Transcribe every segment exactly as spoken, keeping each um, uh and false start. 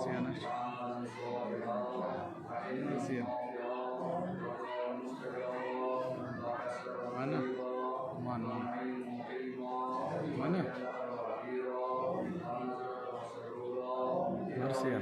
یہِ اَنان چھِ۔ یہِ۔ وَنہٕ؟ وَن، وَن۔ وَنہٕ؟ مرثیہ۔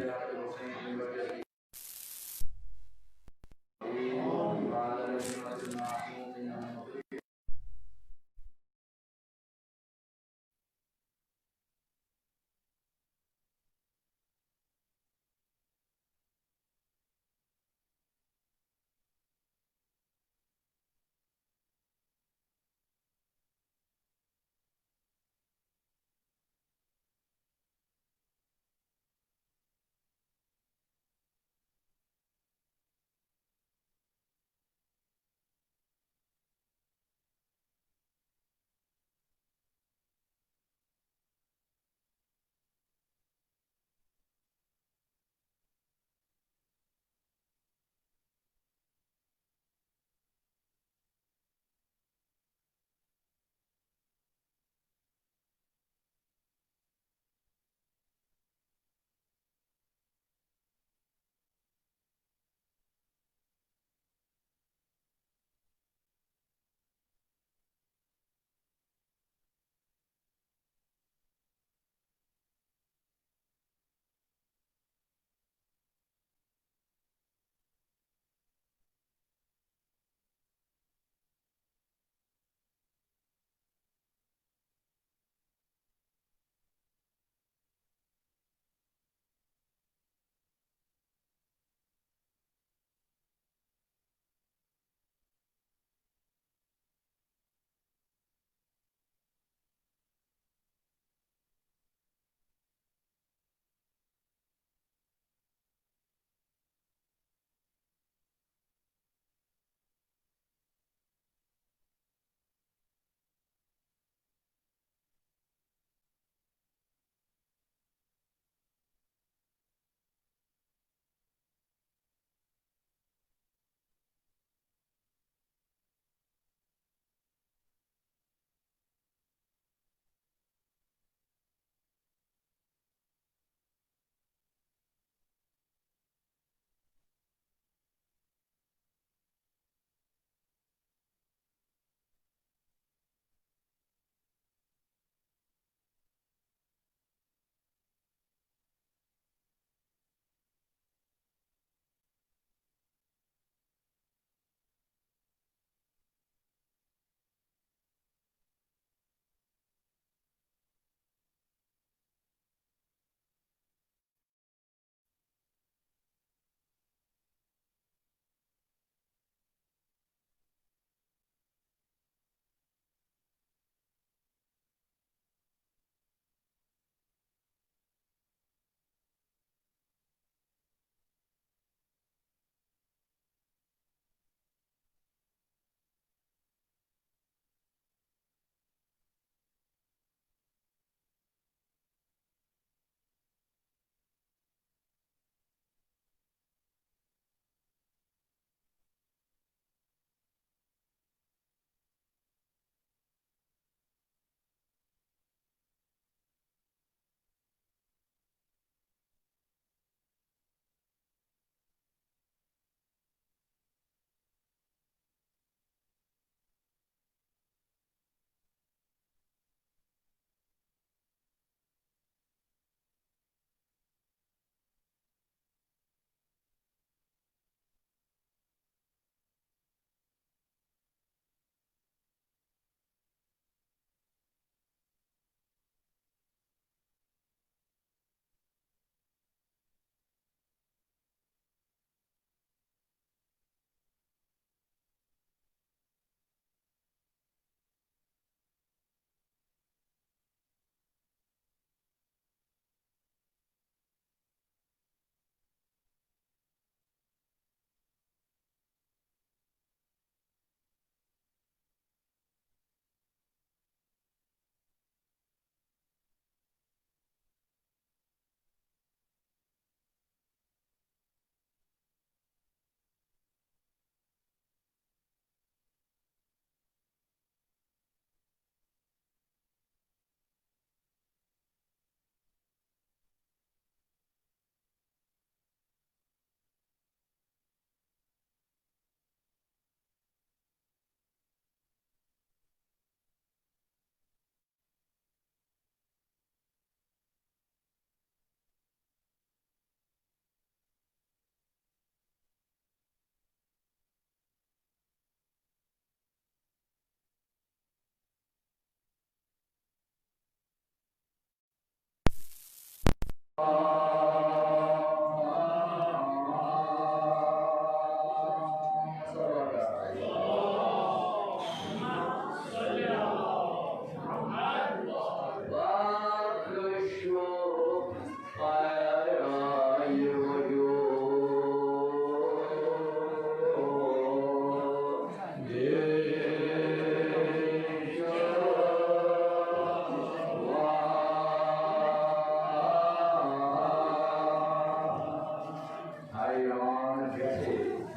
حیران گژھِ،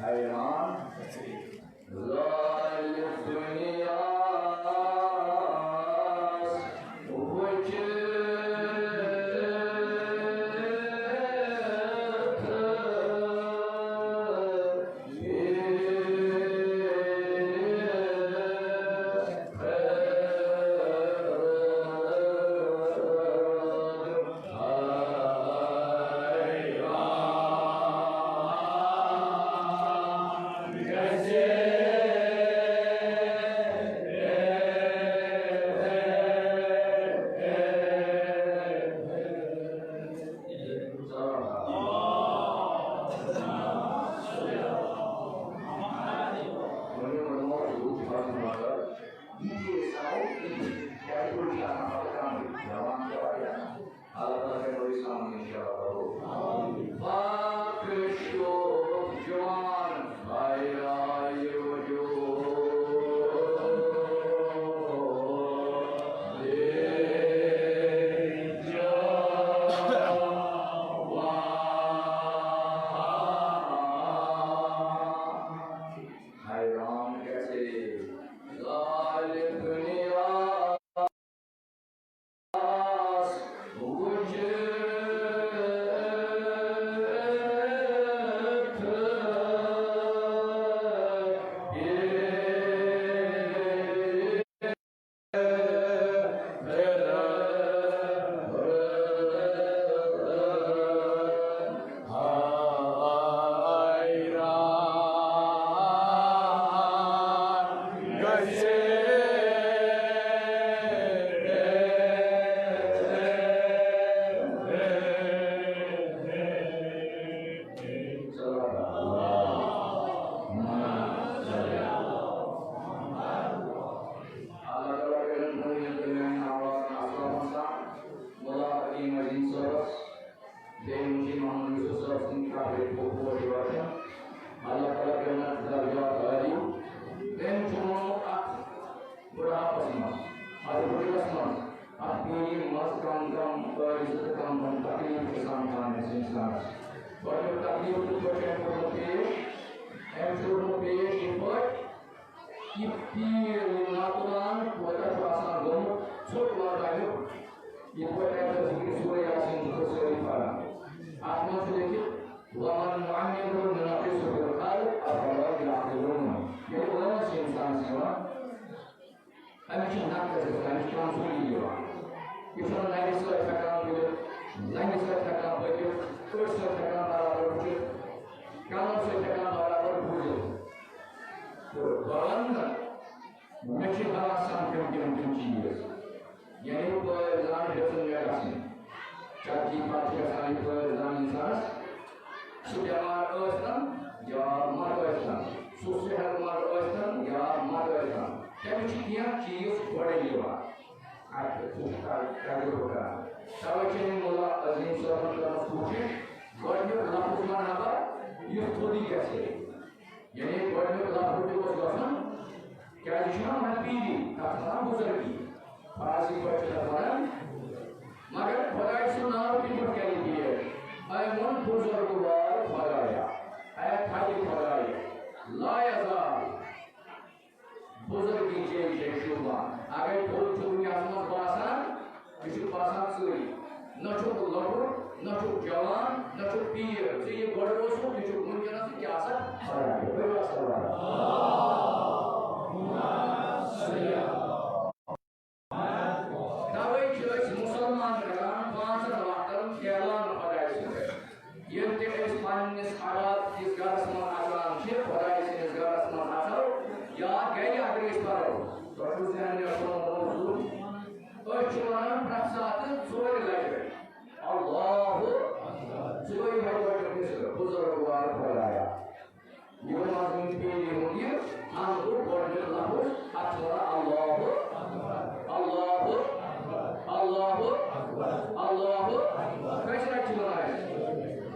حیران گژھِ۔ لالِ دُنیاہَس وٕچھِتھ۔ اللہ تعالیٰ کرے نوری سامنے انشاءاللہ۔ پاک شوق جوان آیا وجود۔ حیران گژھِ لالِ دُنیا۔ اللہ تعالیٰ کرن پننہِ دنیا آواز آسمان سان ملا حکیم عظیم صٲبس، بیٚیہِ مُنشی محمد یوسف صٲب سٕنٛدِ قبرِ پوٚت پوش واتان۔ اللہ تعالیٰ کرن درجات عالی۔ تٔمۍ چھُ ووٚنمُت اتھ بُڑھاپس منٛز، اتھ بُڑھپس منٛز، اتھ پیٖرِ منٛز کم کم عٲرضہٕ تہٕ کم کم تکلیف چھِ سمکھان أمِس انسانس۔ گۄڈٕنیُک تکلیف کِتھ پٲٹھۍ چھُ أمۍ کوٚرمُت پیش؟ أمۍ چھُ کوٚرمُت پیش یِتھ پٲٹھۍ، یہِ پیٖر، یہِ ناتُلان کوتاہ چھُ آسان گوٚمُت، ژھوٚٹ واتناونُک۔ یِتھ پٲٹھۍ اَسہِ ذِکرِ سورہ یاسین چھُ سٲری پَران۔ اَتھ منٛز چھُ لیٚکھِتھ، "وَمَن نُعَمِّرْهُ نُنَكِّسْهُ فِي الْخَلْقِ أَفَلَا يَعْقِلُونَ۔" ییٚلہِ وٲنٛس چھِ اِنسانَس یِوان، أمِس چھِ نقص گژھان، أمِس چھِ کمزوری یِوان۔ یہِ چھُنہٕ نَرِ سۭتۍ ہٮ۪کان تُلِتھ، زنٛگہِ سۭتۍ ہٮ۪کان پٔکِتھ، أچھ سۭتۍ ہٮ۪کان برابر وٕچھِتھ، کَنَن سۭتۍ ہٮ۪کان برابر بوٗزِتھ۔ تہٕ بہٕ وَنہٕ نہٕ، مےٚ چھِ باسان تِم تِم تِم چیٖز، یعنی پٲدٕ زان ہیٚژٕن مےٚ گژھٕنۍ۔ چرچی پتہٕ چھِ گژھان یہِ پٲدٕ زان اِنسانَس، سُہ بٮ۪مار ٲسۍتَن یا مَرٕ ٲسۍتَن، سُہ صحت مند ٲسۍتَن یا مَرٕ ٲسۍتَن، تٔمِس چھِ کینٛہہ چیٖز گۄڈَے یِوان اَتھِ، سُہ چھُ تَ-، تجربہٕ کران۔ تَوَے چھِ أمۍ مُلا عظیٖم صٲبَن کٔرمٕژ کوٗشِش، گۄڈٕنیُک لفظ وَنہٕ ہا بہٕ، یُس تھوٚدُے گژھِ ہے۔ یعنی گۄڈٕنیُک لفظ تہِ اوس گژھُن، کیٛازِ یہِ چھُنہ وۄنۍ پیٖری، تَتھ چھُ آسان بُزرگی۔ فارسی پٲٹھۍ چھِ تَتھ وَنان۔ مگر خۄداے سُنٛد ناو تہِ کیُتھ کَرِ پیش؟ أمۍ ووٚن، "بُزرگوار خۄدایا، اے تھدِ خۄدایا، لا یزال بُزرگی چے شوٗبان۔" اگر تھوٚد چھُ وٕنکیٚس منٛز باسان، یہِ چھُ باسان ژٕے۔ نہ چھُکھ لۄکُٹ، نہ چھُکھ جوان، نہ چھُکھ پیٖر۔ ژٕ یہِ گۄڈٕ اوسُکھ، یہِ چھُکھ وٕنکیٚنَس تہِ کیٛاہ سا؟ تَوَے چھِ أسۍ مُسلمان کران پانٛژَن وقتَن اعلان خۄداے سُنٛد۔ ییٚلہِ تہِ أسۍ پننِس عبادت کِس گرس منٛز اژان چھِ، خۄداے سٕنٛدِس گرس منٛز اژو یا گرِ اگر أسۍ پرو، تۄہہِ چھُو ذہن یَتھ منٛز موجود، أسۍ چھِ وَنان پرٛٮ۪تھ ساتہٕ ژورِ لٹہِ۔ اللہ۔ ژٕ گوٚو یِہوٚے گۄڈٕنیُک مِصرٕ، بُزرگوار خۄدایا۔ یِمن منٛز وٕنہِ پیٚیہِ یِہُنٛد یہِ اَنہٕ بہٕ گۄڈٕنیُک لفظ، اَتھ چھِ وَنان اللہ، اللہ، اللہ، اللہ۔ کٔژِ لَٹہِ چھِ وَنان أسۍ؟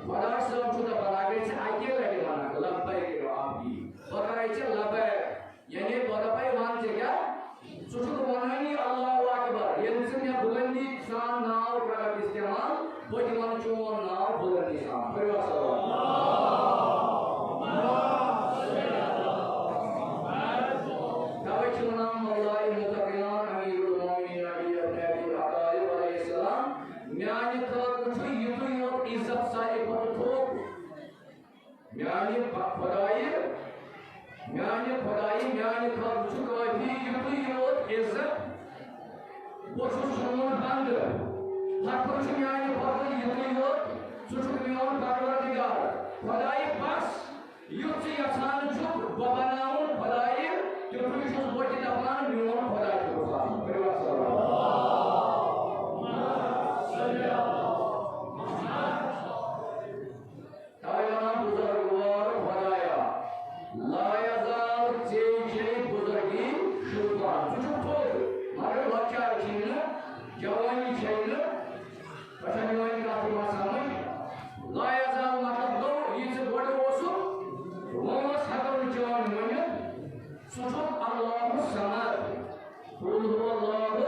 خۄدا صٲب چھُ دَپان، اَگر ژٕ اَکے لَٹہِ وَنَکھ، لبیک یا عبدی، بہٕ کَرَے ژےٚ لبیک۔ یعنی بہٕ دَپَے وَن ژےٚ کیٛاہ؟ ژٕ چھُکھ وَنٲنی اللہ اکبر، ییٚلہِ ژٕ مےٚ بُلندی سان ناو کَرَکھ استعمال، بہٕ تہِ وَنہٕ چون ناو بُلندی سان۔ پٔرِو سا۔ توے چھِ وَنان مولائے متقیان امیر المومنین علی ابن ابی طالب علیہ السلام، میانہِ خٲطرٕ چھُ یِتُے یوت عزت ساروی کھۄتہٕ تھوٚد۔ میانہِ خۄدایہِ، میانہِ خۄدایہِ، میانہِ خٲطرٕ چھُ کٲفی یِتُے یوت عزت۔ بہٕ چھُس چون بندٕ۔ حقہٕ چھُ میانہِ خٲطرٕ یِتُے یوت، ژٕ چھُکھ میون پروردگار۔ خۄدایہِ بس، یُتھ ژٕ یژھان چھُکھ بہٕ بناوُن خۄدایہِ، تیُتھُے چھُس بہٕ تہِ دپان میون خۄدا تہِ گوٚژھ آسُن۔ پٔرِو سا۔ توے ونان بزرگوار خدایا، لا یزال ژے چھے بزرگی شوٗبان۔ ژٕ چھُکھ تھوٚد، مگر لۄکچار چھے نہٕ، جوانی چھے نہٕ۔ تۄہہِ چھا میٲنۍ کتھ یِوان سمجھ؟ لا یزال مطلب گوٚو، یہِ ژٕ گۄڈٕ اوسُکھ، وۄنۍ اوس ہٮ۪کو نہٕ چٲنۍ ؤنِتھ۔ ژٕ چھُکھ اللہ الصمد۔ قل هو اللہ۔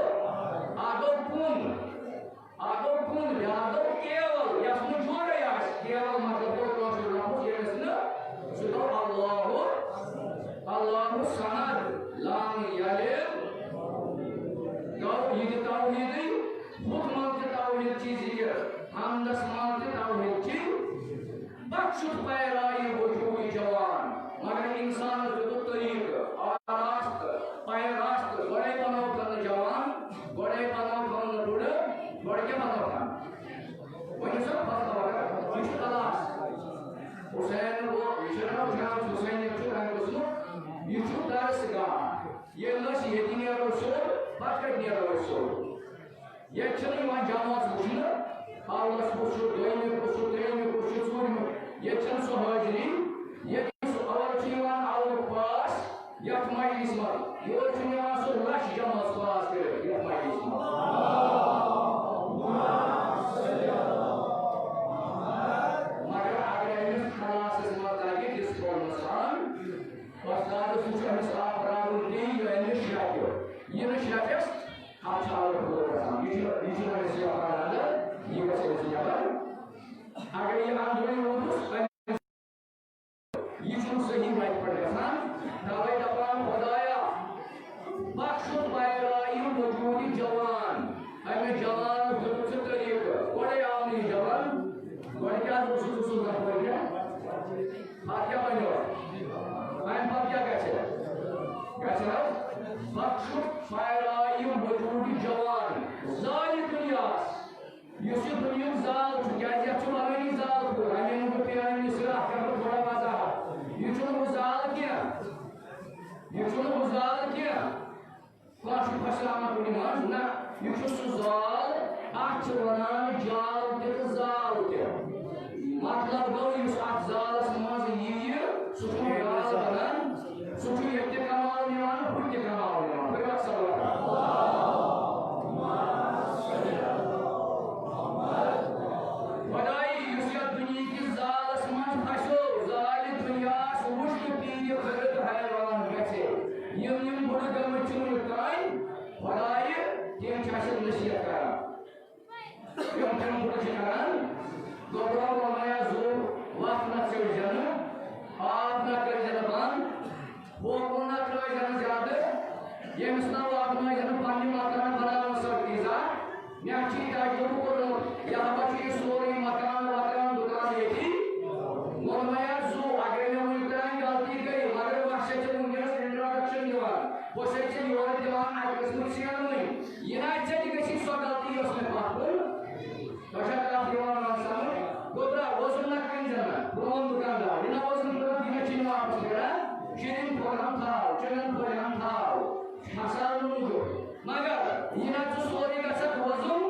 اکھ گوٚو کُن۔ اکھ گوٚو کُن، بیٛاکھ گوٚو کیول، یَتھ منٛز جوڑے آسہِ۔ کیول مطلب گوٚو کٲشُر لفظ، ییٚمِس نہٕ، سُہ گوٚو اللہ، اللہ الصمد، لم یلد۔ گوٚو یہِ تہِ توحیٖدٕے، ہُتھ منٛز تہِ توحیٖد چی ذِکِر، حمدس منٛز تہِ توحیٖد چی۔ بخشُت پیرایہِ وجوٗدِ جوان۔ مگر انسانس دیُتُکھ طریٖقہٕ، آراستہٕ، پیراستہٕ، گۄڈَے بنووُکھ نہٕ جوان، گۄڈَے بنووُکھ نہٕ بُڈٕ، گۄڈٕ کیٛاہ بنووُکھ؟ ؤنِو سا، بس خبر، یہِ چھُ کلاس۔ حسین گوٚو، یہِ چھُنہ وٕچھان، حسین چھُ تَمہِ قٕسمُک، یہِ چھُ درس گاہ۔ ییٚلہِ نہٕ أسۍ ییٚتہِ نیرو سیوٚد، پتہٕ کَتہِ نیرو أسۍ سیوٚد؟ ییٚتہِ چھِنہٕ یِوان جمٲژ وٕچھنہٕ، اولس کُس چھُ، دوٚیمہِ کُس چھُ، ترٛیٚیمہِ کُس چھُ، ژوٗرمہِ۔ ییٚتہِ چھَنہٕ سُہ حٲضری، ییٚتہِ سُہ اول چھُ یِوان اولُک پاس یَتھ مجلسہِ منٛز، یورٕ چھُنہٕ یِوان سُہ لَچھ جمٲژ پاس کٔرِتھ یَتھ مجلسہِ منٛز۔ مگر اگر أمِس کلاسَس منٛز لَگہِ ڈسپلنہٕ سان، وۄستادس وٕچھ أمِس آو پرٛاوُن تی، یہِ أمِس شرٛپہِ۔ یہِ نہٕ شرٛپٮ۪س، اَتھ چھُ اَلہٕ پھوٚل گژھان۔ یہِ چھُ، یہِ چھُ وۄنۍ سیاہ پران اَلہٕ، یہِ گژھِ أمِس نٮ۪بر۔ اگر یہِ اَنٛدرٕے روٗدُس، یہِ چھُنہٕ صحیح وَتہِ پٮ۪ٹھ گژھان۔ تَوَے دَپان خۄدایا، بخشُن پیرایہِ وجوٗدِ جوان۔ أمِس جوانَس دیُتُکھ ژٕ طریٖقہٕ۔ گۄڈَے آو نہٕ یہِ جوان۔ گۄڈٕ کیٛاہ اوسُس، اوسُس نفر کیٛاہ؟ پتہٕ کیٛاہ بنیو؟ اَمہِ پتہٕ کیٛاہ گژھِ؟ گژھِ نہ حظ؟ بخشُک پھیرایہِ وجوٗدِ جوان۔ زالہِ دُنیاہَس۔ یُس یہِ دُنیاہُک زال چھُ، کیٛازِ یَتھ چھُ وَنٲنی زال کوٗر؟ اَمے موٗجوٗب پیٚیہِ اَمہِ مِصرٕ اَکھ کَرٕ بہٕ تھوڑا وضاحت۔ یہِ چھُنہٕ ہُہ زال کینٛہہ۔ یہِ چھُنہٕ ہُہ زال کینٛہہ۔ کانٛہہ چھُ پھۄسراوان کُنہِ منٛز؟ نہ، یہِ چھُ سُہ زال، اَتھ چھِ وَنان جال تہِ تہٕ زال تہِ۔ مطلب گوٚو، یُس اَتھ زالَس منٛز یِیہِ، سُہ چھُنہٕ زال بَنان، سُہ چھُ ییٚتہِ تہِ کماونہٕ یِوان، ہُتہِ تہِ کماونہٕ یِوان۔ پٔرِو اَتھ صلوات۔ خۄدایہِ، یُس یَتھ دُنیہِکِس زالَس منٛز پھَسیو، زالہِ دُنیاہَس وُچھ تہٕ پیٖرِ کھٔرِتھ حیران گژھِ۔ یِم یِم بُڈٕ گٔمٕتۍ چھِ وُنیُک تام، خۄدایہِ، تِم چھِ اَسہِ نصیحت کران۔ یِم تِم بُڈٕ چھِ کران، گوٚبرا ووٚنمَے زُو، وَتھ نہ ژٔٹۍ زٮ۪نہٕ، آب نہ کٔرۍ زٮ۪نہٕ بنٛد، ہوکُن نہ ترٛٲوۍ زٮ۪نہٕ زیادٕ، ییٚمِس نہ واتنٲوۍ زٮ۪نہٕ پننہِ مکانہٕ بناونہٕ سۭتۍ ایٖزا۔ مےٚ چھُ یہِ تجربہٕ کوٚرمُت، یہِ ہا چھُ یہِ سورُے مکان وکان دُکان ییٚتی۔ ووٚنمَے زُو، اگرے مےٚ وُنیُک تام غلطی گٔے، مگر بہٕ ہسا چھُس وُنکیٚنَس introduction دِوان، بہٕ چھُسَے ژےٚ یورٕ دِوان اَکہِ قٕسمٕچ ژینوٕنۍ۔ یہِ نہ ژےٚ تہِ گژھی سۄ غلطی یۄس مےٚ پتھ کُن۔ تۄہہِ چھا کتھ یِوان وۄنۍ سمجھ؟ گوٚبرا، وۄزُم نہ کٕنۍ زٮ۪نہٕ، پرون دُکاندار، یہِ نہ وۄزُم کٕنان، یہِ نہ چھِ نہٕ واپس پھیران، شیرِنۍ پھوٚل ہن تھاو، چنٛگن پھوٚل ہن تھاو، مسالہٕ موٗجوٗب۔ مگر یہِ نہ ژٕ سورُے گژھکھ وۄزُم،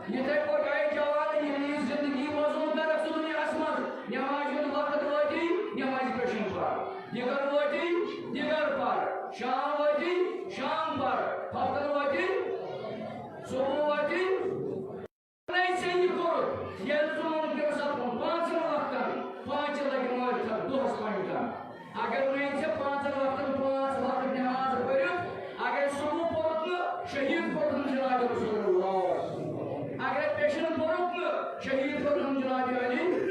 یِتھے پٲٹھۍ آیہِ جوان رسول اللہ۔ اگر پیشن پوٚرُکھ نہٕ، شہید کوٚرُن جناب علی۔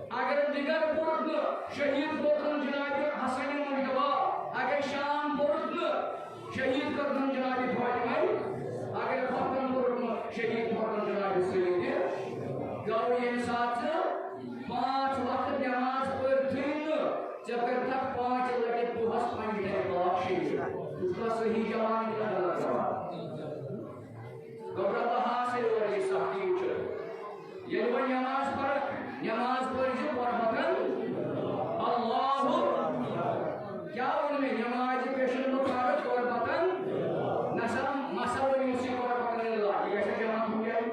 اگر دِگر پوٚرُکھ نہٕ، شہید کوٚرُن جناب حسن مجتبیٰ۔ اگر شام پوٚرُکھ نہٕ، شہید کوٚرُن جناب فاطمہ۔ اگر ختم کوٚرُن نہٕ، شہید کوٚرُن جناب سید۔ گوٚو ییٚمہِ ساتہٕ ژٕ پانٛژھ وقت نماز پٔرتھٕے نہٕ، ژےٚ کٔرتھکھ پانٛژِ لٹہِ دۄہس پننہِ ٹایمہٕ پاک شہید۔ ژٕ چھُکھا صحیح جوان کِنہٕ غلط جوان؟ گوٚبرا، بہٕ ہاسے یورٕ یہِ سختی وٕچھِتھ۔ ییٚلہِ وۄنۍ نماز پرکھ، نماز پٔرۍ زِ قربتن اللہ۔ کیٛاہ ووٚن مےٚ؟ نمازِ پیشن بہٕ پرٕ قربتن۔ نسا، مسا ؤنِو سی قربتن اللہ۔ یہِ گژھِ جمع کُنہِ جایہِ؟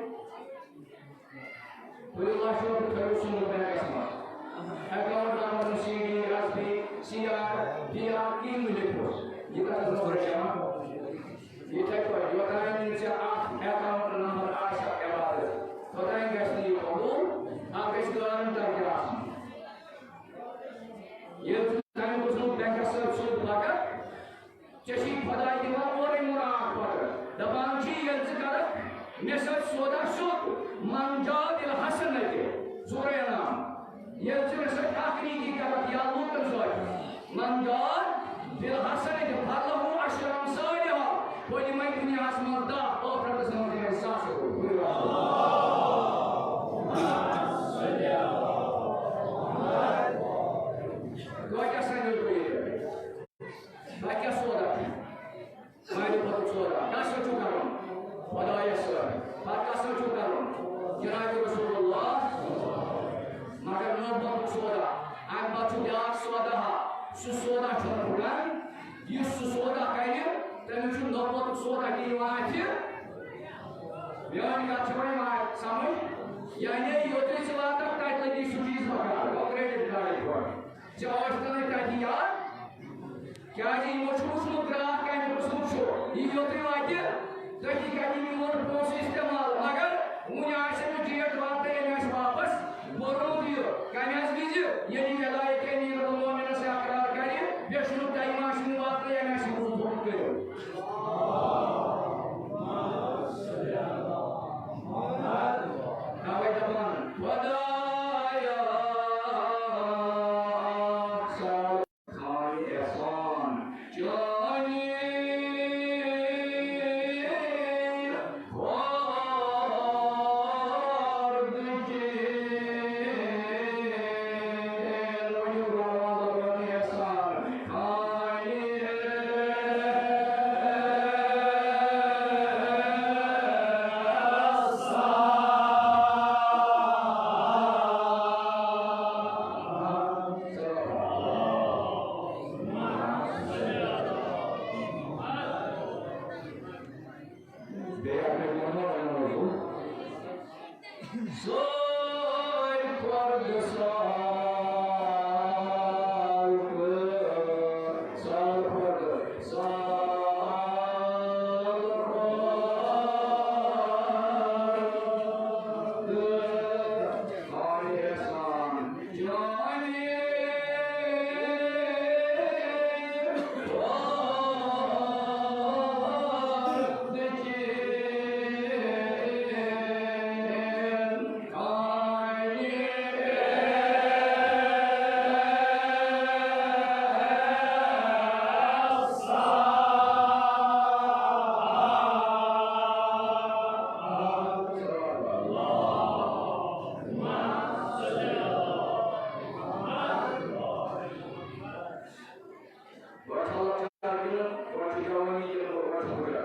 تُلِو لَچھ رۄپیہِ تھٲیِو سُنٛد بینکَس منٛز۔ Account number, C D, S B, C R, D R, کِہیٖنۍ مہٕ لیکھوس۔ یہِ کَتھ منٛز گژھِ جمع؟ یِتھَے پٲٹھۍ، یوٚتام نہٕ ژےٚ اَکھ اکاؤنٹ نمبر آسہِ عبادت، توٚتام گژھِ نہٕ یہِ قبوٗل، اَتھ گژھِ گارنٹر تہِ آسُن۔ ییٚلہِ ژٕ تَمیُک اوسُکھ بینکَس سۭتۍ سیوٚد لَگان، ژےٚ چھُے خۄداے دِوان اورَے مُراعات پَتہٕ۔ دَپان چھُ، ییٚلہِ ژٕ کَرَکھ مےٚ سۭتۍ سودا سیوٚد، من جاء بالحسنة، سورہ انعام۔ ییٚلہِ ژٕ مےٚ سۭتۍ اَکھ نیکی کَرَکھ یا لوٗکَن سۭتۍ، من جاء بالحسنة فلہ عشر امثالها، ہُہ دِمَے دُنیاہَس منٛز دَہ، ٲخرَتَس منٛز دِمَے ساسہٕ۔ کۭتیٛاہ سَنیو تُہۍ ییٚتہِ؟ تۄہہِ کیٛاہ سودا چھُ؟ مالہِ پھۄلُک سودا۔ کَس سۭتۍ چھُو کَرُن؟ خۄدایَس سۭتۍ۔ پَتہٕ کَس سۭتۍ چھُو کَرُن؟ جناب رسول اللہ۔ مگر نوبتُک سودا۔ اَمہِ پَتہٕ چھُ بیٛاکھ سودا ہا۔ سُہ سودا چھُنہٕ پھُٹان۔ یُس سُہ سودا کَرِ، تٔمِس چھُ نوبتُک سودا تہِ یِوان اَتھِ۔ میٛٲنۍ کَتھ چھِ وۄنۍ یِوان سَمٕجھ؟ یعنی یوٚتُے ژٕ واتَکھ، تَتہِ لَگی سُہ چیٖز بَکار۔ گوٚو credit card پٮ۪ٹھ۔ ژےٚ ٲسۍ نہٕ تَتہِ یاد؟ کیٛازِ یِمو چھُ وُچھمُت گرٛاکھ کَمہِ قٕسمُک چھُ۔ یہِ یوٚتُے واتہِ، تٔتی کَرِ یِم یِمَن پونٛسہٕ استعمال۔ مگر وُنہِ آسہِ نہٕ date واتنَے، ییٚلہِ آسہِ واپس بوٚرمُت یہِ۔ کَمہِ حظ وِزِ؟ ییٚلہِ یہِ ولایت امیر المومنس اقرار کَرِ، بیٚیہِ چھُنہٕ time آسہِ نہٕ واتنَے، ییٚلہِ آسہِ یِمَن تھوٚومُت کٔرِتھ۔ تَوَے دَپان، خۄدایا، سا احسان چانی خورد کی احسان خانی۔ بیٚیہِ اَکھ لَٹہِ وَنو، وَنو، وَنو۔ سٲلۍ خۄرد سال، سال خۄرد سال، خۄرد احسان۔ گۄڈٕ چھا لۄکچار کِنہٕ گۄڈٕ چھِ جوٲنی کِنہٕ گۄڈٕ چھُ بُڈٕ؟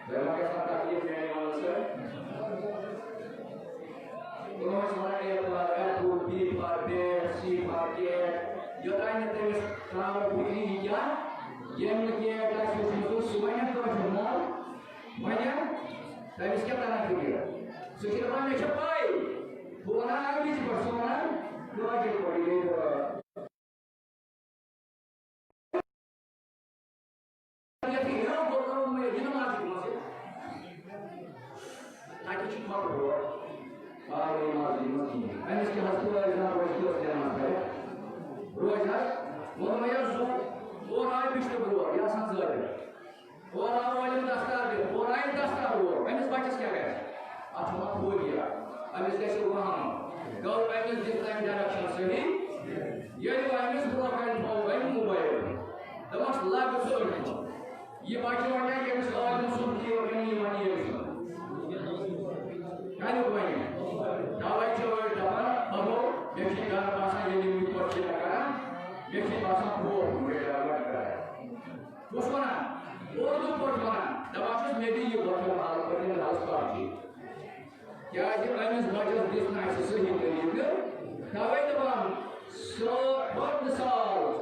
تۄہہِ ما گژھِ ہا تکلیٖف میٛانہِ وَنہٕ سۭتۍ؟ تِم ٲسۍ وَنان A for apple, B for bat, C for cat۔ یوٚتام نہٕ تٔمِس ترٛاونہٕ پھُٹہِ یہِ کیٛاہ، ییٚمۍ نہٕ cat آسہِ وٕچھمُت، سُہ وَنہِ کٲشُر مول۔ وَنہِ تٔمِس کیٛاہ تَران فِکرِ؟ سُہ چھُ دَپان، مےٚ چھےٚ پَے۔ بہٕ وَنان اَمہِ وِزِ پٮ۪ٹھ، سُہ وَنان کٲشِر پٲٹھۍ، ییٚلہِ یَتھ یہِ ہیوٚر گوٚو، گوٚو مےٚ یہِ نماز چھِ گٔمٕژ۔ تَتہِ چھِ کھۄر ہور۔ آ، یہِ نماز چھِ گٔمٕژ کِہیٖنۍ۔ أمِس کیٛاہ حظ پرٛٲرۍ جناب، روزِ کیٛاہ حظ نماز پَرِ؟ روزِ حظ۔ ووٚن مےٚ یَس زُو، اورٕ آے بِشتہٕ برٛونٛٹھ، یہِ آسان ژٲرِتھ۔ اورٕ آو عٲلِم دستار دِتھ، اورٕ بَچَس کیٛاہ گژھِ؟ اَتھ چھُ وَنان فوبیا۔ أمِس گژھِ وَہَم۔ گوٚو أمِس دِژ أمۍ ڈایریکشن صحیح۔ ییٚلہِ وۄنۍ أمِس برونٛہہ کَنہِ تھوٚو أمۍ موبایل، دوٚپمَس، "لَگہٕ ژٕ أتھۍ کُن۔" یہِ بَچہٕ وَنہِ، ییٚمِس عالم سُنٛد یہِ وَنہِ، یہِ وَنہِ ییٚمِس سُنٛد۔ کَمیُک وَنہِ؟ تَوَے چھِ أڑۍ دَپان، بَبو، مےٚ چھِ ڈَر باسان، ییٚلہِ یِم یِتھ پٲٹھۍ چھِ مےٚ کَران، مےٚ چھِ باسان خوف، بہٕ گٔیاس گۄڈٕ کَران۔ کُس وَنان؟ اردو پٲٹھۍ وَنان۔ دَپان چھُس، مےٚ دِ یہِ بۄچھِ، بہٕ حل کٔرِتھ حظ پَتہٕ۔ کیٛازِ أمِس بَچَس دِژ نہٕ اَسہِ صحیح طریٖقہٕ۔ تَوَے دَپان، سٲ-، کھۄردٕ سال،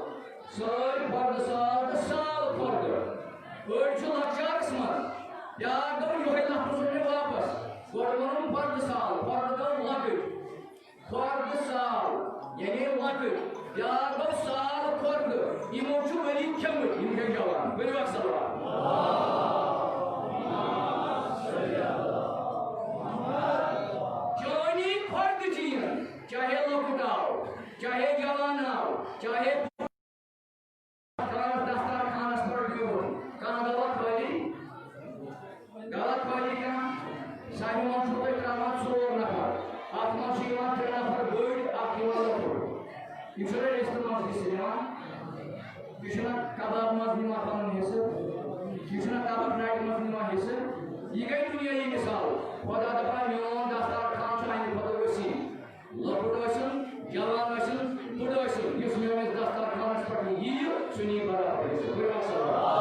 سٲرۍ کھۄردٕ سال تہٕ سال کھۄردٕ۔ أڑۍ چھِ لۄکچارَس منٛز۔ بیٛاکھ گوٚو یِہوٚے لفظ اوٚن مےٚ واپَس۔ گۄڈٕ ووٚنُم کھۄردٕ سال، کھۄردٕ گوٚو لۄکٕٹۍ۔ کھۄردٕ سال، یعنی لۄکٕٹۍ۔ بیٛاکھ گوٚو سال کھۄردٕ۔ یِمو چھُ ؤری کھیوٚمُت، یِم گٔے جوان۔ ؤلِو اکھ صلوات۔ چٲنی کھۄردٕ چیٖن، چاہے لۄکُٹ آو، چاہے جوان آو، چاہے خاص دسترخوانس پٮ۪ٹھ بِہُن۔ کانٛہہ گوٚوا خٲلی؟ گوٚوا خٲلی کانٛہہ؟ سانہِ منٛز چھُو تُہۍ ترٛاوان ژور نفر۔ اَتھ منٛز چھِ یِوان ترٛےٚ نفر بٔڑۍ، اَکھ یِوان لۄکُٹ۔ یہِ چھُنہ رِستہٕ منٛز حصہٕ نِوان؟ یہِ چھُنہ کباب منٛز نِوان پَنُن حصہٕ؟ یہِ چھُنہ تَبَکھ ناٹہِ منٛز نِوان حصہٕ؟ یہِ گٔے دُنیٲیی مثال۔ خۄدا دَپان، میون دسترخوان چھُ اَمہِ کھۄتہٕ وسیع۔ لۄکُٹ ٲسِن، جوان ٲسِن، بُڈٕ ٲسِن، یُس میٲنِس دسترخوانس پٮ۪ٹھ یِیہِ، سُہ نِیہِ برابر حصہٕ۔ بٔرِو اکھ صلوات۔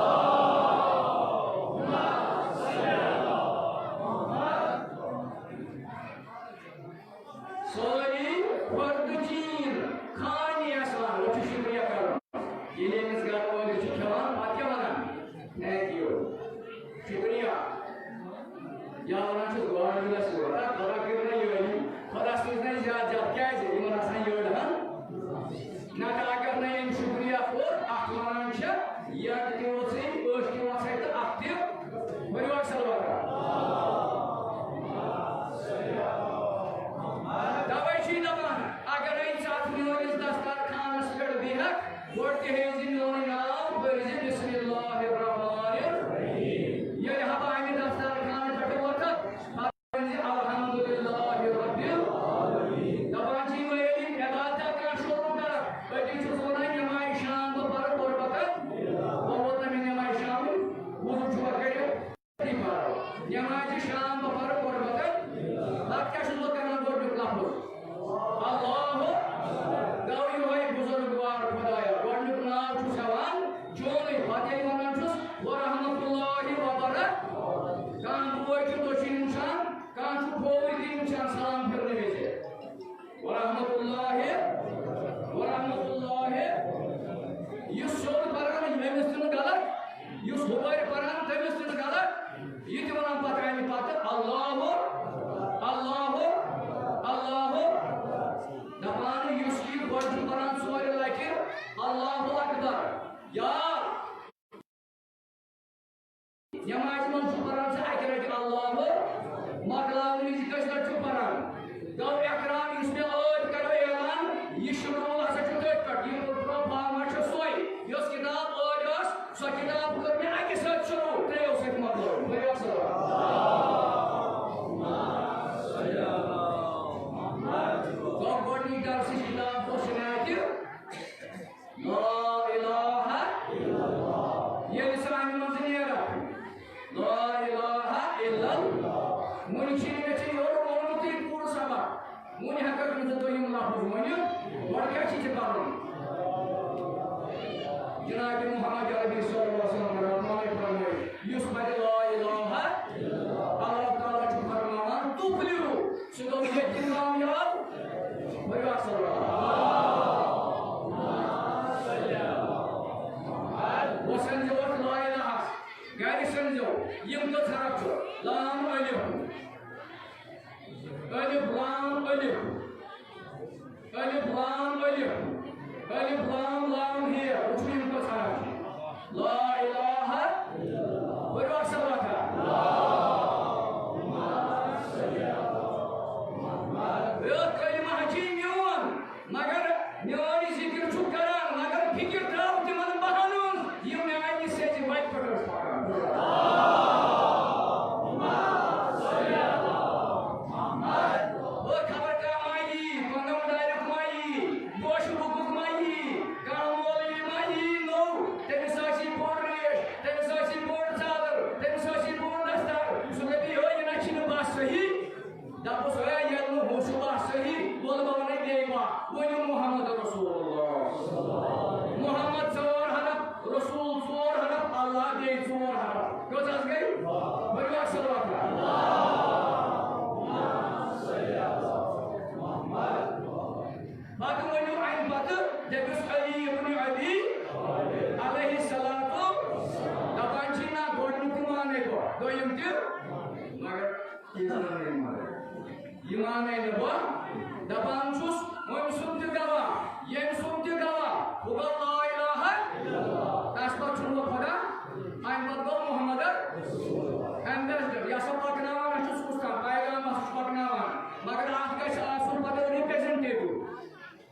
سٲری کھۄردٕ چیٖن خانہِ آسان، وۄنۍ چھُ شُکریہ کرُن۔ ییٚلہِ أمِس گرٕ وٲلِس چھِ کھٮ۪وان، پتہٕ کیٛاہ وَنان؟ Thank you۔ شُکریہ۔ یا وَنان چھُس گورمٮ۪نٛٹَس یورٕ، ہا، خۄدا کٔرِو نہ یٲری، خۄدا سوٗزِ نہ زیادٕ زیادٕ، کیٛازِ؟ یِمَن آسان یٔڑ ہَن۔ نَتہٕ اگر نہٕ أمۍ شُکریہ کوٚر، اَتھ وَنان چھِ، یَتھ تہِ اوسُے، أچھ تہِ وَسَے تہٕ اَتھ تہِ۔ ؤلِو اَکھ صلوات۔ تَوَے چھُ یہِ دَپان، اگرے ژٕ اَتھ میٲنِس دسترخانَس پٮ۪ٹھ بیٚہکھ، گۄڈٕ تہِ ہیٚیہِ زِ میونُے ناو، پٔرۍ زِ بسم اللہ الرحمن الرحیم۔ ییٚلہِ ہا بہٕ اَمہِ دسترخانہٕ پٮ۪ٹھٕ وۄتھٕ، پَتہٕ پٔرۍ زِ الحمدللہ رب العالمین۔ دَپان چھِ یِمَے ییٚلہِ یِم عبادتہ کانٛہہ شروٗع کَرَکھ، أتی چھُس وَنان، نٮ۪مازِ شام بہٕ پَرٕ قربتَن، بہٕ ووت نہ مےٚ نٮ۪مازِ شامٕے، وضوٗ چھُوا کٔرِتھ؟ نٮ۪مازِ شام بہٕ پَرٕ قربتَن، پَتہٕ کیٛاہ چھُس بہٕ کَران گۄڈٕنیُک لفظ؟ اللہ۔ گوٚو یِہوٚے بُزرگوار خۄدایا، گۄڈٕنیُک ناو چھُس ہٮ۪وان چونُے، پَتہٕ ییٚلہِ وَنان چھُس، ورحمتہ اللہ وبرکاتہ۔ کانٛہہ بوے چھُ دٔچھِنۍ وٕچھان، کانٛہہ چھُ کھووُر کِنۍ وٕچھان سلام پھِرنہٕ وِزِ۔ ورحمتہ اللہ، ورحمتہ اللہ۔ یُس سیوٚد پران، أمِس تہِ نہٕ غلط، یُس ہُپٲرۍ پران، تٔمِس تہِ نہٕ غلط۔ یہِ تہِ وَنان پَتہٕ اَمہِ پَتہٕ، اللہ، اللہ، اللہ۔ دَپان، یُس یہِ گۄڈٕ چھُ پَران ژورِ لَٹہِ، اللہ اکبر، یا نٮ۪مازِ منٛز چھُ پَران ژٕ اَکہِ لَٹہِ اللہ، مۄکلاونہٕ وِزِ کٔژِ لَٹہِ چھُ پَران؟ گوٚو اقرار، یُس مےٚ ٲدۍ کَرو اعلان، یہِ شروٗع ہسا چھُ تٔتھۍ پٮ۪ٹھ، یہِ پرٛوفارما چھُ سۄے، یۄس کِتاب ٲدۍ ٲس، سۄ کِتاب کٔر مےٚ اَکہِ سۭتۍ شروٗع، ترٛیٚیو سۭتۍ مۄکلٲو۔ ؤلِو اَکھ صلوات۔ گوٚو گۄڈٕنِچ درسٕچ کِتاب گوٚو سُہ میٛانہِ لا الہ الا اللہ۔ ییٚلہِ سانہِ منٛز نیرکھ، لا الہ الا اللہ۔ وُنہِ چھِ مےٚ ژےٚ یورٕ ووٚنمُتٕے پوٗرٕ سبق۔ وُنہِ ہٮ۪ککھ نہٕ ژٕ دوٚیِم لفظ ؤنِتھ۔ گۄڈٕ کیٛاہ چھِ ژےٚ پَرُن؟ جناب محمد عربی صلی اللہ علیہ وسلم کران پانے فرمٲیِتھ، یُس پَرِ لا الہ الا اللہ، اللہ تعالیٰ چھُ فرماوان، تُفلِحُ۔ سُہ گوٚو ییٚتہِ تہِ کامیاب۔ ؤلِو اَکھ صلوات۔ وۄنۍ سَمجھو اَتھ لا الہَس۔ گَرِ سَمجھو، یِم کٔژ حرف چھِ؟ لام الف۔ الف لام الف۔ الف لام الف۔ الف لام لام ہے۔ وٕچھِو یِم کٔژ حرف چھِ۔ لا الہ۔ ؤلِو اَکھ صلوات۔ اے کلمہ حجی میون، مگر میون یہِ ذِکِر چھُ کران، مگر فِکِر ترٛاو تِمن بہانن، یِم میانہِ سیٚزِ وتہِ پٮ۪ٹھ ٲسۍ پکان۔ کٔژ حظ گٔے؟ ؤنِو اکھ صلوات۔ پتہٕ ؤنِو اَمہِ پتہٕ، دٔپِس علی ابن ابی علیہ الصلوۃ، دَپان چھِ نہ، گۄڈٕنیُک تہِ مانے بہٕ، دوٚیِم تہِ، مگر یہِ زانَے نہٕ مگر۔ یہِ مانے نہٕ بہٕ، دَپان چھُس، أمۍ سُنٛد تہِ گواہ، ییٚمۍ سُنٛد تہِ گواہ، ہُہ گوٚو لا الہ الا اللہ۔ تَس پتہٕ چھُنہٕ وۄنۍ خۄدا، اَمہِ پتہٕ گوٚو محمد ایمبیسڈر۔ یہِ ہسا پکناوان، اَسہِ چھُ سُہ کُس کانٛہہ پیغام ہسا چھُ پکناوان، مگر اَتھ گژھِ آسُن پتہٕ ریپریزنٹیٹیو۔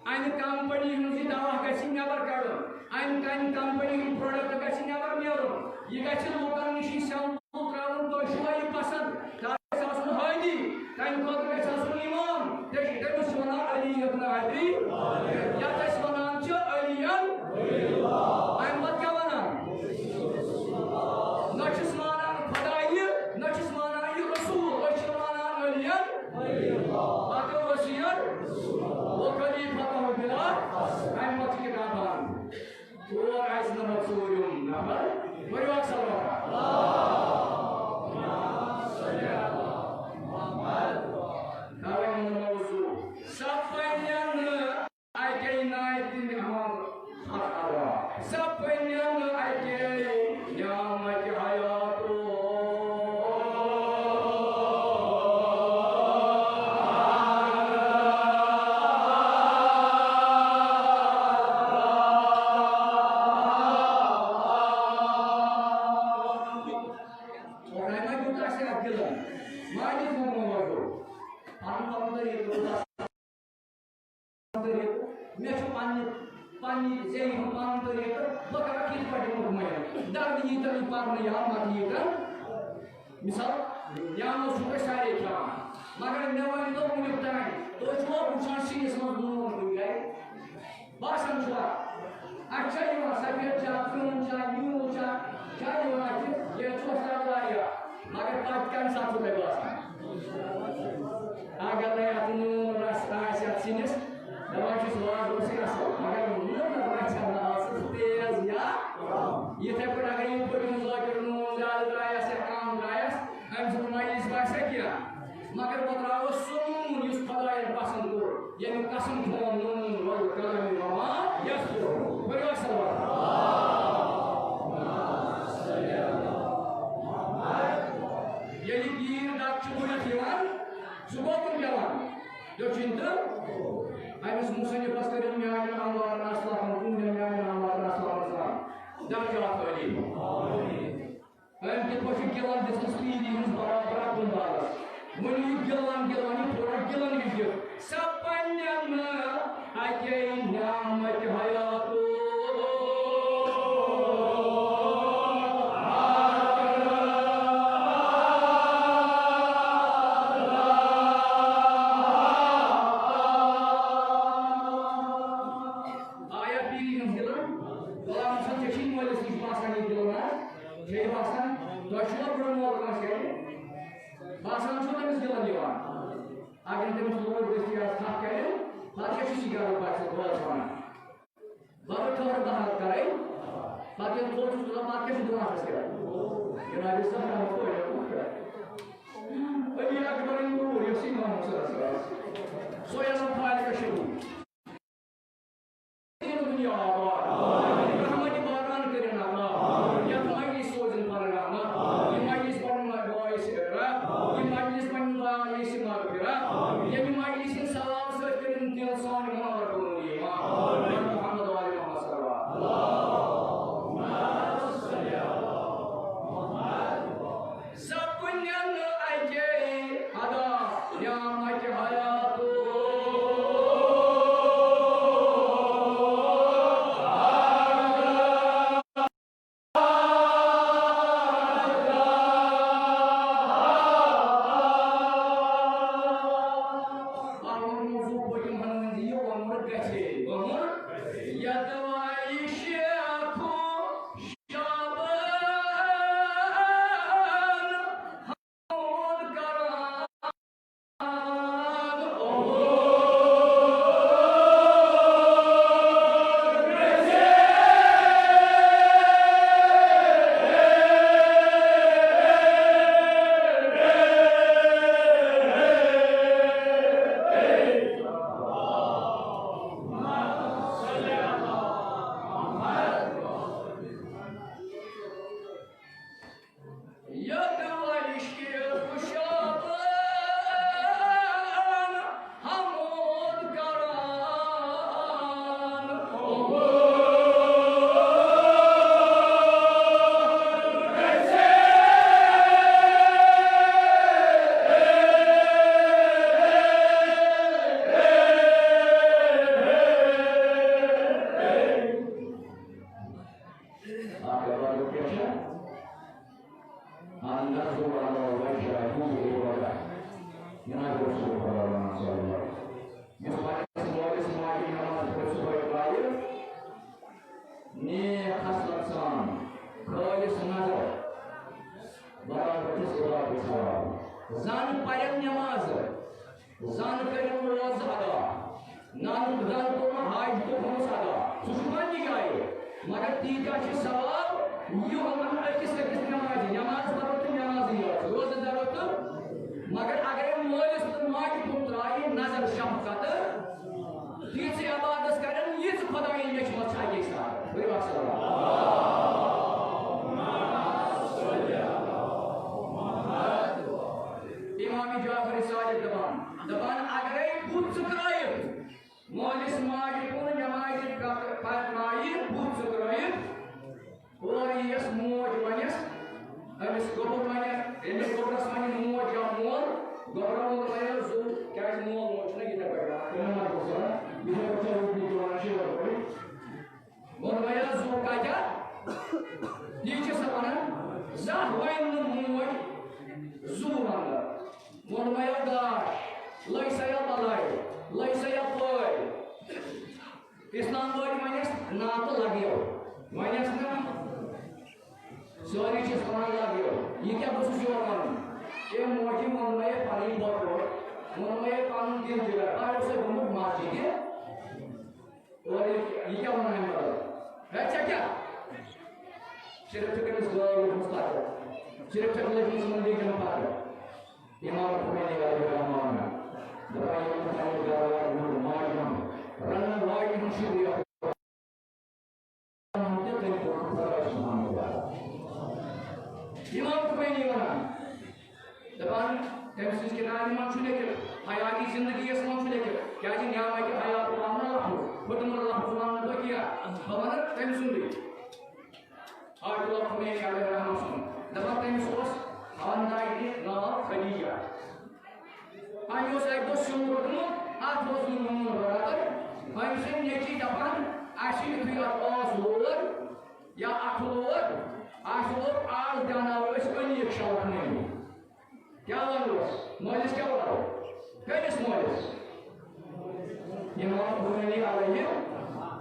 اَمہِ کمپنی ہٕنٛز یہِ دوا گژھِ نٮ۪بر کڑُن، اَمہِ کمہِ کمپنی ہُنٛد پروڈکٹ گژھِ نٮ۪بر نیرُن، یہِ گژھِ لوٗکن نِش یہِ سیمپل ترٛاوُن، تۄہہِ چھُوا یہِ پسنٛد؟ تَتھ گژھِ آسُن ہٲدی، تَمہِ خٲطرٕ گژھِ آسُن ایمان۔ تٔمِس چھِ وَنان علی ابن ابی، یَتھ أسۍ وَنان چھِ علی۔ اَمہِ پتہٕ کیٛاہ وَنان؟ نہ چھِس مانان خۄدایہِ، نہ چھِس مانان یہِ رسول، أسۍ چھِ مانان علی۔ پتہٕ وصیت و خلیفہ بلا، اَمہِ پتہٕ چھِ کِتاب بنان۔ اور آسہِ نمبر ژوٗرِم نفر، ؤنِو اکھ صلوات۔ کرن موضوع۔ سب پنن اکے ناتہِ نعمت حق ادا۔ سب پنن اکے نعمت حیاتو۔ خۄداے ما دیُت اَسہِ اَتھ دِلَن؟ مالِک ووٚنمُت وۄنۍ گوٚو۔ پَنُن پَنُن طریٖقہٕ کوٗتاہ چھُ؟ طریٖقہٕ۔ مےٚ چھُ پَننہِ، پَننہِ زیٚیہِ ہُنٛد پَنُن طریٖقہٕ۔ بہٕ کَرٕ کِتھ پٲٹھۍ مطمئن؟ دَرد ییٖتَن یہِ پَرنہٕ یا مَتہٕ ییٖتَن۔ مثال، نیٛامُت چھُو تُہۍ سارے کھٮ۪وان، مگر مےٚ ؤنۍ تو وٕنیُک تام، تُہۍ چھُوا وٕچھان سِنِس منٛز نوٗن کُنہِ جایہِ؟ باسان چھُوا؟ اَتھ چھا یِوان سفید چاے، کرٛہُن چاے، نیوٗل چاے، چھا یِوان اَتھِ؟ ییٚلہِ چھُ آسان واریاہ، مگر پَتہٕ کَمہِ ساتہٕ چھُو تۄہہِ باسان؟ اگر نہٕ اَتھ نوٗن رَس آسہِ اَتھ سِنِس، دَپان چھِس وازٕ اوسُے اَصٕل، مگر نوٗن رَس چھَنہٕ آسان تیز یا یِتھَے پٲٹھۍ اگر یِم پٔتِم ذٲکِر نوٗن زیادٕ درٛایَس یا کَم درٛایَس، أمۍ سُنٛد مجلس باسہِ کینٛہہ، مگر بہٕ ترٛاوَس سُہ نوٗن یُس خۄدایَن پَسنٛد کوٚر، ییٚمیُک قسم کھیوٚن نوٗن والقلم وما یسطرون۔ ؤنِو اَسہِ صلوات۔ ییٚلہِ تیٖر ڈَکھ چھُ بٔرِتھ یِوان، سُہ گوٚو کُن پٮ۪وان؟ دٔچھِنۍ تہٕ أمِس مُصنِفَس کٔرِن میٛانٮ۪ن اَمواتَن اَسلامَن، تُہٕنٛدٮ۪ن میٛانٮ۪ن اَمواتَن اَسلامَن سان درجات عٲلی۔ أمۍ کِتھ پٲٹھۍ چھِ گِلَن دِژمٕژ پیٖلی ہٕنٛز برابر اَتھ گُنٛدارَس؟ وۄنۍ یہِ گِلَن، گِلَن، یہِ تھوڑا گِلَن ہِش دِتھ۔ سب پننٮ۪ن اَکے نعمتِ حیاتو۔ آیا پیٖلی ہٕنٛز گِلَن؟ غلام حسن، ژےٚ چھُے مٲلِس نِش باسان یہِ گِلَن آز؟ چھے باسان؟ تۄہہِ چھُوا بُڈٕ مول کٲنٛسہِ گَرِ؟ باسان چھُو تٔمِس گِلَن یِوان؟ اگر نہٕ تٔمِس لوٗر دٔستی آسہِ تھپھ کَرِ، پَتہٕ کیٛاہ چھُ سِگارُک بَچہٕ بٲژ وَنان؟ بَرٕ ٹھٔہر بہار کَرَے، پَتہٕ ییٚلہِ تھوٚد چھُس تُلان، پَتہٕ کیٛاہ چھُ دِوان اَتھَس کٮ۪تھ؟ جِنابِ زہرا پٲٹھۍ۔ علی اکبرٕنۍ لوٗر یۄس اِمام حُسینَس ٲس، سۄے ٲسٕن خالقہ شبوٗ۔ دِنُن دُنیا آباد۔ رحمتِ باران کٔرِن عطا۔ یَتھ مجلس سوزِن پَنٕنۍ رحمت۔ یہِ مجلس بَنُن باعثِ عبرت۔ یہِ مجلس بَنُن باعثِ مغفرت۔ ییٚمہِ مجلس ہٕنٛدِ ثواب سۭتۍ کٔرِن دِل سون منور بنوٗن ایمان۔ محمد و آل محمد صلوات۔ زن پرن نماز، زن کرن روزٕ ادا، نن زن کوٚرُن حج تہٕ پونٛسہٕ ادا۔ سُہ چھُ پننہِ جایہِ، مگر تیٖتیٛاہ چھِ ثواب یِمن أکِس أکِس نمازِ، نماز پرو تہٕ نمازٕے یوت، روزٕ دَرو تہٕ۔ مگر اگرے مٲلِس تہٕ ماجہِ کُن ترٛایہِ نظر شفقت، تیٖژٕ عبادت کرن، ییٖژٕ خۄدایَن لیچھمٕژ چھِ اَکے ساتہٕ۔ ؤنِو اکھ صلوات۔ امام جعفر صادق دپان، دپان، اگرے بُتھ ژٕ ترٲیِتھ، مٲلِس ماجہِ کُن نمازِ پتہٕ پتہٕ ترٛایہِ بُتھ ژٕ ترٲیِتھ، اورٕ یِیَس موج ونٮ۪س، أمِس گوٚبُر ونٮ۪س، أمِس گوٚبرس ونہِ موج یا مول، گوٚبرا ووٚن وۄنۍ زُو، کیٛازِ مول موج چھُنہ یِتھے پٲٹھۍ کران، تِمن منٛز اوس ونان، یِتھے پٲٹھۍ چھِ رُکنہِ تہِ ونان شیٖرو پٲٹھۍ۔ ووٚن وۄنۍ زُو کتہِ؟ یہِ چھِ سۄ ونان، زانٛہہ ونہِ نہٕ موج زُو وننہٕ۔ ووٚن وۄنۍ گاش، لٔج سا یا بلاے، لٔج سا یا پٲے۔ اسلام وٲلۍ ونٮ۪س نا تہٕ لگیو، ونٮ۪س نا، سٲری چھِس ونان لگیو۔ یہِ کیٛاہ گوٚژھُس یور ونُن؟ أمۍ موجی ووٚن مےٚ پنٕنۍ بۄکہٕ، ووٚن مےٚ پنُن دِل جگر، آیو سا گوٚمُت مسجدِ۔ اور یہِ، یہِ کیٛاہ ونان اَمہِ بدل؟ ہے، ژےٚ کیٛاہ؟ صرف چھِ تٔمِس گٲو لٔجمٕژ پتہٕ، صرف چھَکھ لٔجمٕژ یِمن لیٚجَن پتہٕ۔ امام خمینی علیہ الرحمن دپان، یِم پننہِ گرٕ والٮ۪ن ہُنٛد ماجہِ ہُنٛد، رنن واجہِ ہُنٛد شُکریہ۔ تہٕ تٔمۍ کوٚر خۄداے سبحانہ و تعالیٰ۔ امام خمینی ونان، دپان، تٔمۍ سٕنٛز کتابہِ منٛز چھُ لیٚکھِتھ، حیاتی زندگی یس منٛز چھُ لیٚکھِتھ، کیازِ نعمت حیات وننہٕ لفظ، پھُٹمُت لفظ وننہٕ بہٕ کینٛہہ، بہٕ ونہٕ تٔمۍ سُنٛدُے۔ آیت اللہ خمینی علیہ الرحمہ سُنٛد۔ دپان تٔمِس اوس خاندارنہِ ناو خدیجہ۔ أمۍ اوس اَکہِ دۄہ سیُن روٚٹمُت، اَتھ اوس نہٕ نوٗن برابر۔ أمۍ سٕنٛدۍ نیٚچی دپان، اَسہِ یُتھُے اَتھ ٲس لوگ یا اَتھٕ لوگ، اَسہِ لوگ، آز دیٛاوناوو أسۍ أنیٖک شلکھ نٲنی۔ کیٛاہ وَنوس؟ مٲلِس کیٛاہ وَنو؟ کٔمِس مٲلِس؟ امام خمینی علیہ،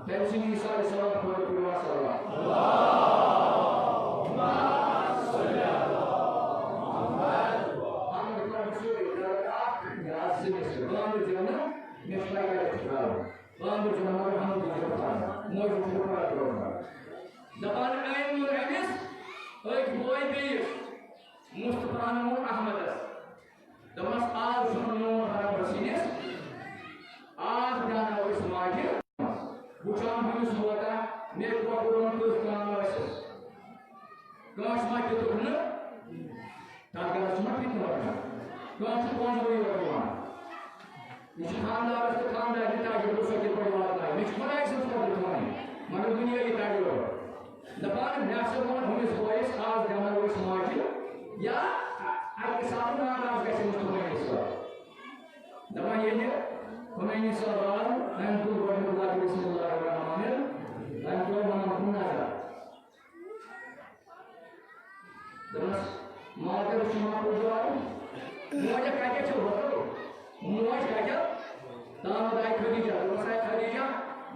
تٔمۍ سٕنٛدِ مثالِ صلوات پٔرِو، پٔرِو صلوات۔ اَمر کر سورُے، درد اکھ یا زٕ مِصرٕ۔ بامبر جنت، مےٚ چھُ پَے کَتٮ۪تھ چھُ ترٛاوُن۔ بامبر جنت، مگر اَمر جنت پَرُن۔ موجود چھُ پَران روزان۔ دَپان أمۍ ووٚن أمِس، أکۍ بوے بیٚیِس، مصطفیٰ ہن ووٚن احمدس۔ دوٚپمَس، آز چھُنہٕ نوٗن برابر سِنِس، آز دیٛاوناوو أسۍ ماجہِ۔ وٕچھان ہُمِس ووتا، مےٚ کۄکُر اوٚن، کٔژ کٲم ٲسٕس۔ کٲنٛسہِ ما دیُتُکھ نہٕ؟ تَتھ گرَس چھُنہ فِتنہٕ وۄتھان۔ کٲنٛسہِ چھُ پونٛسہٕ ؤری یوت یِوان۔ یہِ چھُ خانٛدارَس تہٕ خانٛدارنہِ تجربہٕ سۭتۍ یِتھ پٲٹھۍ واتناوِ۔ مےٚ چھِ خۄداے سٕنٛز قۄدرت وَنٕنۍ، مگر دُنیٲیی تجربہٕ۔ دَپان، مےٚ ہسا ووٚن ہُمِس بٲیِس، آز دیٛاوناوو أسۍ ماجہِ، یا اَکہِ ساتہٕ ناراض گژھِ أمِس خمینی صٲب۔ دَپان، ییٚلہِ خمینی صٲب آو، أمۍ تُل گۄڈٕنیُک لَتہٕ بسم اللہ الرحمن الرحیم، أمۍ تُل وَنان کُن نظر۔ دوٚپمَس، مادر چھُ ماقوٗل جواب۔ موجہ کَتہِ چھِ وَتو؟ موج کَتہِ؟ تامَتھ آیہِ خدیجہ۔ دوٚپمَس، آے خدیجہ،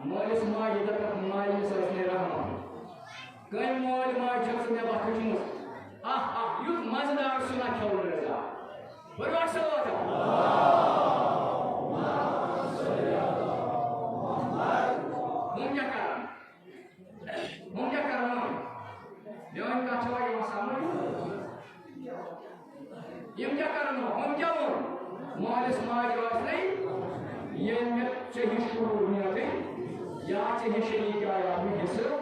مٲلِس ماجہِ دَپَکھ، مالِنِس ٲسۍ نے رحمت۔ کٔمۍ مٲلۍ ماجہِ چھَکھ ژٕ مےٚ بخٕشمٕژ؟ اَہ، اَہ، یُتھ مَزٕدار سیُنا کھیوٚو نہٕ مےٚ زانٛہہ۔ پٔرِو اَکھ صلوات۔ ہُم کیٛاہ کَران؟ ہُم کیٛاہ کرن وۄنۍ؟ میٲنۍ کتھ چھوا یِوان سمجھ؟ یِم کیٛاہ کرن وۄنۍ؟ ہُم کیٛاہ ووٚن؟ مٲلِس ماجہِ ٲسۍ نے، ییٚلہِ مےٚ ژےٚ ہِش کوٗر میلے، یا ژےٚ ہِش شریٖک آیہِ اَتھ منٛز حصہٕ،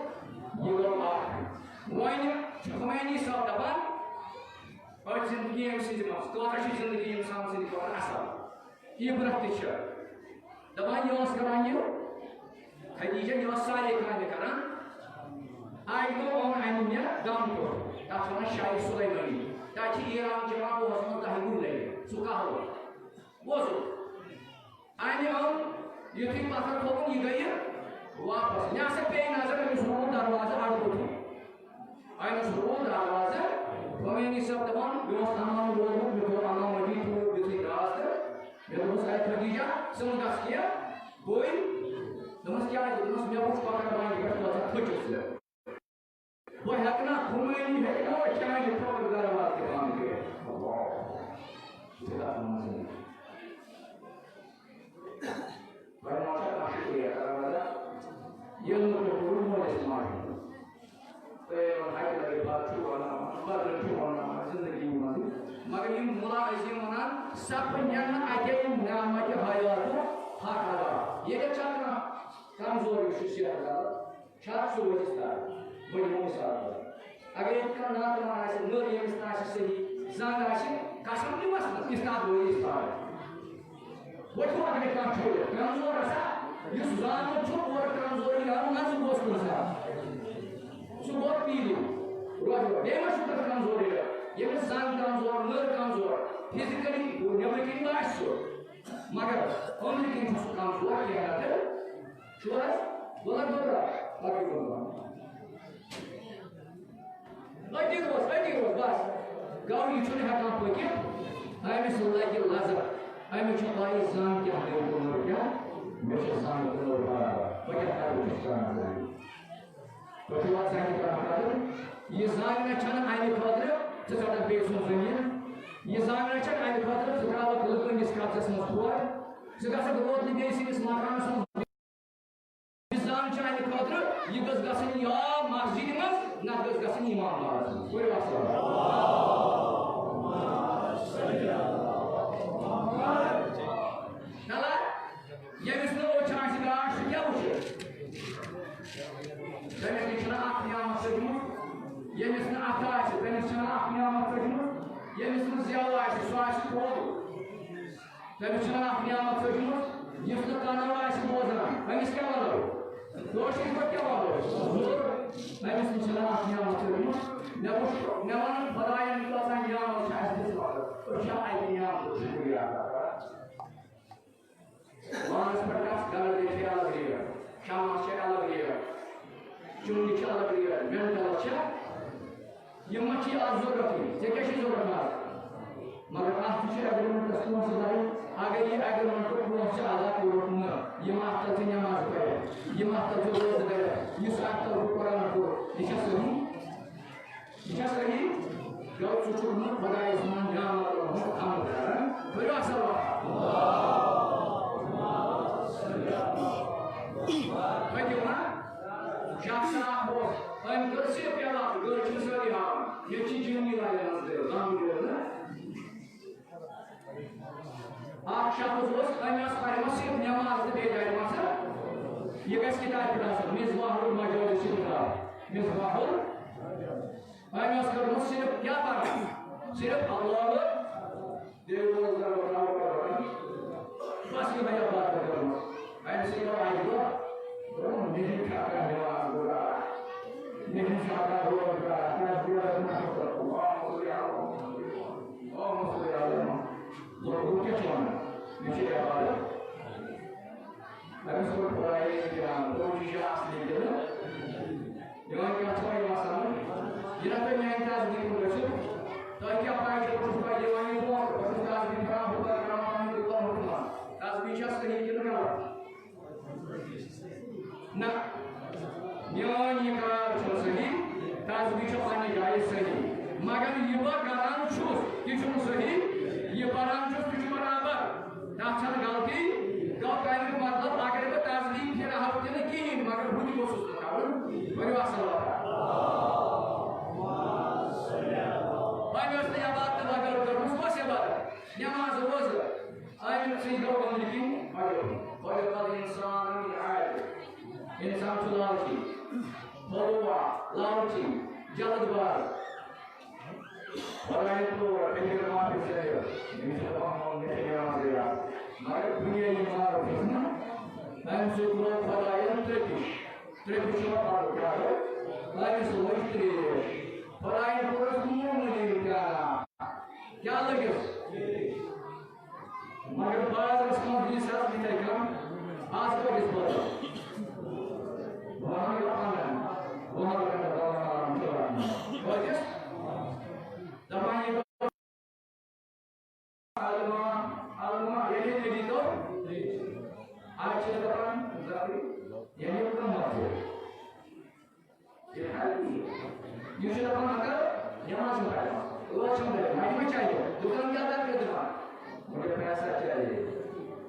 یہِ گوٚو اکھ۔ وۄنۍ چھُ خمینی صٲب دپان، أتھۍ زندگی أمۍ سٕنٛدِ منٛز، کۭژاہ چھِ زندگی اِنسان سٕنٛدِ خٲطرٕ اصل۔ عبرت تہِ چھِ۔ دَپان، یہِ ٲس کران یہِ خدیجہ، یہِ ٲس سارے کامہِ کران۔ اَکہِ دۄہ اوٚن اَمہِ مےٚ دَم ٹوٚٹھ، تَتھ چھِ وَنان شاہی سُلیمٲنی۔ تَتہِ چھِ ایران چٮ۪وان دۄہَس منٛز دَہہِ وُہہِ لَٹہِ سُہ قہوٕ۔ وۄزُل۔ اَمہِ اوٚن، یُتھُے پَتھر تھوٚوُن، یہِ گٔیہِ واپَس۔ مےٚ ہسا پیٚیہِ نظر، أمِس روٗد دروازٕ اَڈٕ بُتھِ۔ أمِس روٗد دروازٕ، خمینی صٲب دَپان، مےٚ اوس اَنان روٗدمُت، مےٚ کوٚر اَنان مٔجیٖد تیوٗت یُتھُے درٛاس تہٕ مےٚ دوٚپُس، اے خدیجہ، ژٕ مہٕ گژھ کینٛہہ، بٕے۔ دوٚپمَس، کیٛازِ؟ دوٚپمَس، مےٚ وُچھ کۄکَر بانہِ پٮ۪ٹھ کۭژاہ تھٔچ ٲس ژےٚ۔ بہٕ ہٮ۪کہٕ نا، خمینی ہیٚکہِ نا وۄنۍ چانہِ خٲطرٕ دروازٕ تہِ بنٛد کٔرِتھ؟ سب نعمت اتے نعمت حیات حق ادا۔ ییٚلہِ چھا کانٛہہ کمزور یُس چھُ صحت دار، چھا سُہ ؤنِس تار، بہٕ دِمو مثال۔ اگر ییٚتہِ کانٛہہ ناتہٕ مان آسہِ، نٔر ییٚمِس نہٕ آسہِ صحیح، زنٛگ آسہِ، قسم دِمس نہٕ، استاد ؤنِس تار۔ وۄنۍ چھُ اگر کانٛہہ چھُ کمزور آسان، یُس زامُت چھُ اورٕ کمزوری آو، منٛزٕ گوٚژھ کُنہِ ساتہٕ۔ سُہ گوٚو پیٖرِتھ۔ روزٕ گوٚو۔ بیٚیہِ ما چھُ کانٛہہ کمزوری؟ ییٚمِس زنٛگ کمزور، نٔر کمزور، physically نیٚبرٕ کِنۍ ما آسہِ سُہ، مگر أنٛدرٕ کِنۍ چھُ سُہ کمزور کینٛہہ نتہٕ۔ چھُ حظ؟ بہٕ لگہٕ بہٕ برٛونٛہہ۔ پتہٕ گوٚو برٛونٛہہ۔ أتی روز، أتی روز، بس۔ گوٚو یہِ چھُنہٕ ہٮ۪کان پٔکِتھ۔ أمِس لگہِ لذت۔ أمِس چھُ پَے زنٛگ کیٛاہ گٔے تہٕ نٔر کیٛاہ۔ مےٚ چھِ زنٛگ تہٕ نٔر برابر۔ بہٕ کیٛاہ کرٕ، بہٕ چھُس کران ضروٗری۔ تۄہہِ چھُوا زنٛگہِ پٮ۪ٹھ قدر؟ یہِ زنٛگ نہ چھَنہٕ اَمہِ خٲطرٕ ژٕ ژَٹَکھ بیٚیہِ سُنٛد زٔمیٖن۔ یہِ زنٛگ نہ چھَنہٕ اَمہِ خٲطرٕ ژٕ ترٛاوَکھ لُکہٕ ہٕنٛدِس قبضَس منٛز کھۄر۔ ژٕ گژھَکھ روزنہِ بیٚیہِ سٕنٛدِس مکانَس منٛز۔ یہِ زنٛگ چھِ اَمہِ خٲطرٕ، یہِ گٔژھ گژھٕنۍ یا مسجدِ منٛز، نَتہٕ گٔژھ گژھٕنۍ اِمام باغَس منٛز۔ پٔرِو اَصٕل پٲٹھۍ۔ چلا، ییٚمِس نہٕ أچھ آسہِ گاش، سُہ کیٛاہ وٕچھِ؟ تٔمِس نِش چھُنہٕ اکھ نعمت ژٔجمٕژ۔ ییٚمِس نہٕ اَتھٕ آسہِ، تٔمِس چھُنہٕ اکھ نعمت ژٔجمٕژ۔ ییٚمِس نہٕ زٮ۪و آسہِ، سُہ آسہِ کوٚل۔ تٔمِس چھُنہٕ اکھ نعمت ژٔجمٕژ۔ یُس نہٕ کَنو آسہِ بوزان، أمِس کیٛاہ وَنو؟ کٲشِرۍ پٲٹھۍ کیٛاہ وَنو؟ زُر۔ أمِس نِش چھُنہٕ اکھ نعمت ژٔجمٕژ۔ مےٚ وٕچھ، مےٚ وَنَن خۄدایَن کۭژاہ نعمت چھِ اَسہِ دِژمٕژ۔ أسۍ چھا اَکہِ نعمتُک شُکریہ ادا کران؟ وانَس پٮ۪ٹھ گژھ، گنٛڈٕ بیٚیہِ چھِ الگ ریٹ، شمعس چھِ الگ ریٹ، چُنٛگہِ چھِ الگ ریٹ، مینٹلس چھِ۔ یِم ما چھِ آز ضروٗرت؟ ژےٚ کیٛاہ چھِ ضروٗرت آز؟ مگر اَتھ تہِ چھِ ایگریمنٹس پونٛسہٕ بَرٕنۍ۔ اگر یہِ ایگریمنٹ پونٛسہٕ چھِ ادا کوٚرُکھ نہٕ، یِم اَتھ تَل چھِ نٮ۪ماز پَران، یِم اَتھ تَل چھِ روزٕ دَران، یُس اَتھ تَل چھُ قرآن پوٚرمُت، یہِ چھا صحیح؟ یہِ چھا صحیح؟ گوٚو ژٕ چھُکھ نہٕ خۄدایَس منٛز نعمتَن ہُنٛد حمد کران۔ پٔرِو اَصٕل پٲٹھۍ۔ پٔکِو نا؟ شخص اکھ اوس، أمۍ کٔر صرف عبادت، گٔر چھِنہٕ سٲری ہاوان۔ ییٚتہِ چھِ جِنی والٮ۪ن ہٕنٛز گٔر، غم گٔر نہٕ۔ اکھ شخص اوس، أمۍ ٲس پرمٕژ صرف نماز تہٕ بیٚیہِ گرِ منٛز۔ یہِ گژھِ کِتابہِ پٮ۪ٹھ آسُن، مصباح المجالس چھِ کِتاب۔ مصباح ال-، أمۍ ٲس کٔرمٕژ صرف کیٛاہ پران؟ صرف اللہ، بیٚیہِ اوس گرِ منٛز تراوان پران۔ بس یِہوٚے عبادت کٔرمٕژ۔ أمۍ سٕے گوٚو اَکہِ دۄہ، دوٚپُن، مےٚ چھُنہٕ چھَکان نٮ۪ماز گُزاران، مےٚ چھُنہٕ چھَکان روزٕ گُزاران، کیٛازِ بہٕ ٲسٕس نہٕ ہٮ۪کان۔ اللہُمَّ صَلِّ عَلَى مُحَمَّدٍ وَعَلَى آلِ مُحَمَّدٍ۔ دوٚپُن، بہٕ کیٛاہ چھُس وَنان؟ مےٚ چھِ عبادت۔ أمِس کوٚر خۄدایہِ احترام، دوٚپُن، یہِ چھُ اَصلی دِلہٕ۔ یِوان کَتھ چھا یِوان سمجھ؟ یہِ نہ تُہۍ میٛانہِ تسبیٖح کُن گٔژھِو، تۄہہِ کیٛاہ پَے چھِ، بہٕ چھُس تۄہہِ دِوان یہِ موقعہٕ، بہٕ چھُس تسبیٖح کران، ہُہ پَتہٕ کران، پَنُن دُعا ہُہ تُلان۔ تسبیٖح چھا صحیح کِنہٕ غلط؟ نہ، میٛٲنۍ یہِ کار چھُنہٕ صحیح، تسبیٖح چھُ پننہِ جایہِ صحیح، مگر یہِ بہٕ کران چھُس، تہِ چھُنہٕ صحیح، یہِ پران چھُس، تہِ چھُ برابر۔ تَتھ چھَنہٕ غلطی۔ گوٚو تَمیُک مطلب، اگر بہٕ تسبیٖح پھِرٕ ہاوٕ تہِ نہٕ کِہیٖنۍ، مگر ہُہ تہِ گوٚژھُس نہٕ کَرُن۔ پٔرِو اَصٕل پٲٹھۍ۔ وۄنۍ ٲس نہٕ عبادت وغٲر کٔرمٕژ، کۄس عبادت؟ نٮ۪ماز، روزٕ۔ اَمہِ سۭتۍ گوٚو أنٛدرۍ کِنۍ مَجروٗح۔ خلق الانسان من عجل۔ اِنسان چھُ لالچی، فلوٗوا، لالچی، جلد باز۔ خۄدایَن کوٚر فِکر معافی سۭتۍ، یِم چھِ دَپان، مےٚ چھِ نٮ۪مازٕے یاد۔ مگر دُنیٲیی معروف چھُس نا، اَمہِ سۭتۍ تُلو خۄدایَن ترٛپِش۔ ترٛپِش چھُ پَتہٕ کیٛاہ گوٚو؟ أمِس لٔج ترٛیش۔ خۄدایَن کوٚرُس معموٗلی امتحان۔ کیٛاہ لٔجِس؟ مگر بازرس منٛز یُس حظ یِتھَے کٔنۍ، آز کَتہِ گژھِ بازر؟ وہاں کا پانن، وہاں کا پانن، وہاں کا پانن۔ کۭتِس؟ دَپان یہِ علما، علما، یعنی تیٚلہِ تو، آز چھِ دَپان، یعنی قۭمَتھ۔ یہِ چھُ دَپان، مگر نٮ۪ماز چھُنہٕ پَران، ٲس چھُنہٕ پَران، مَجہِ مَہ چاہیے، دُکان کیٛاہ دَر کٔرِتھ دَپان، مگر پیسہ چاہیے۔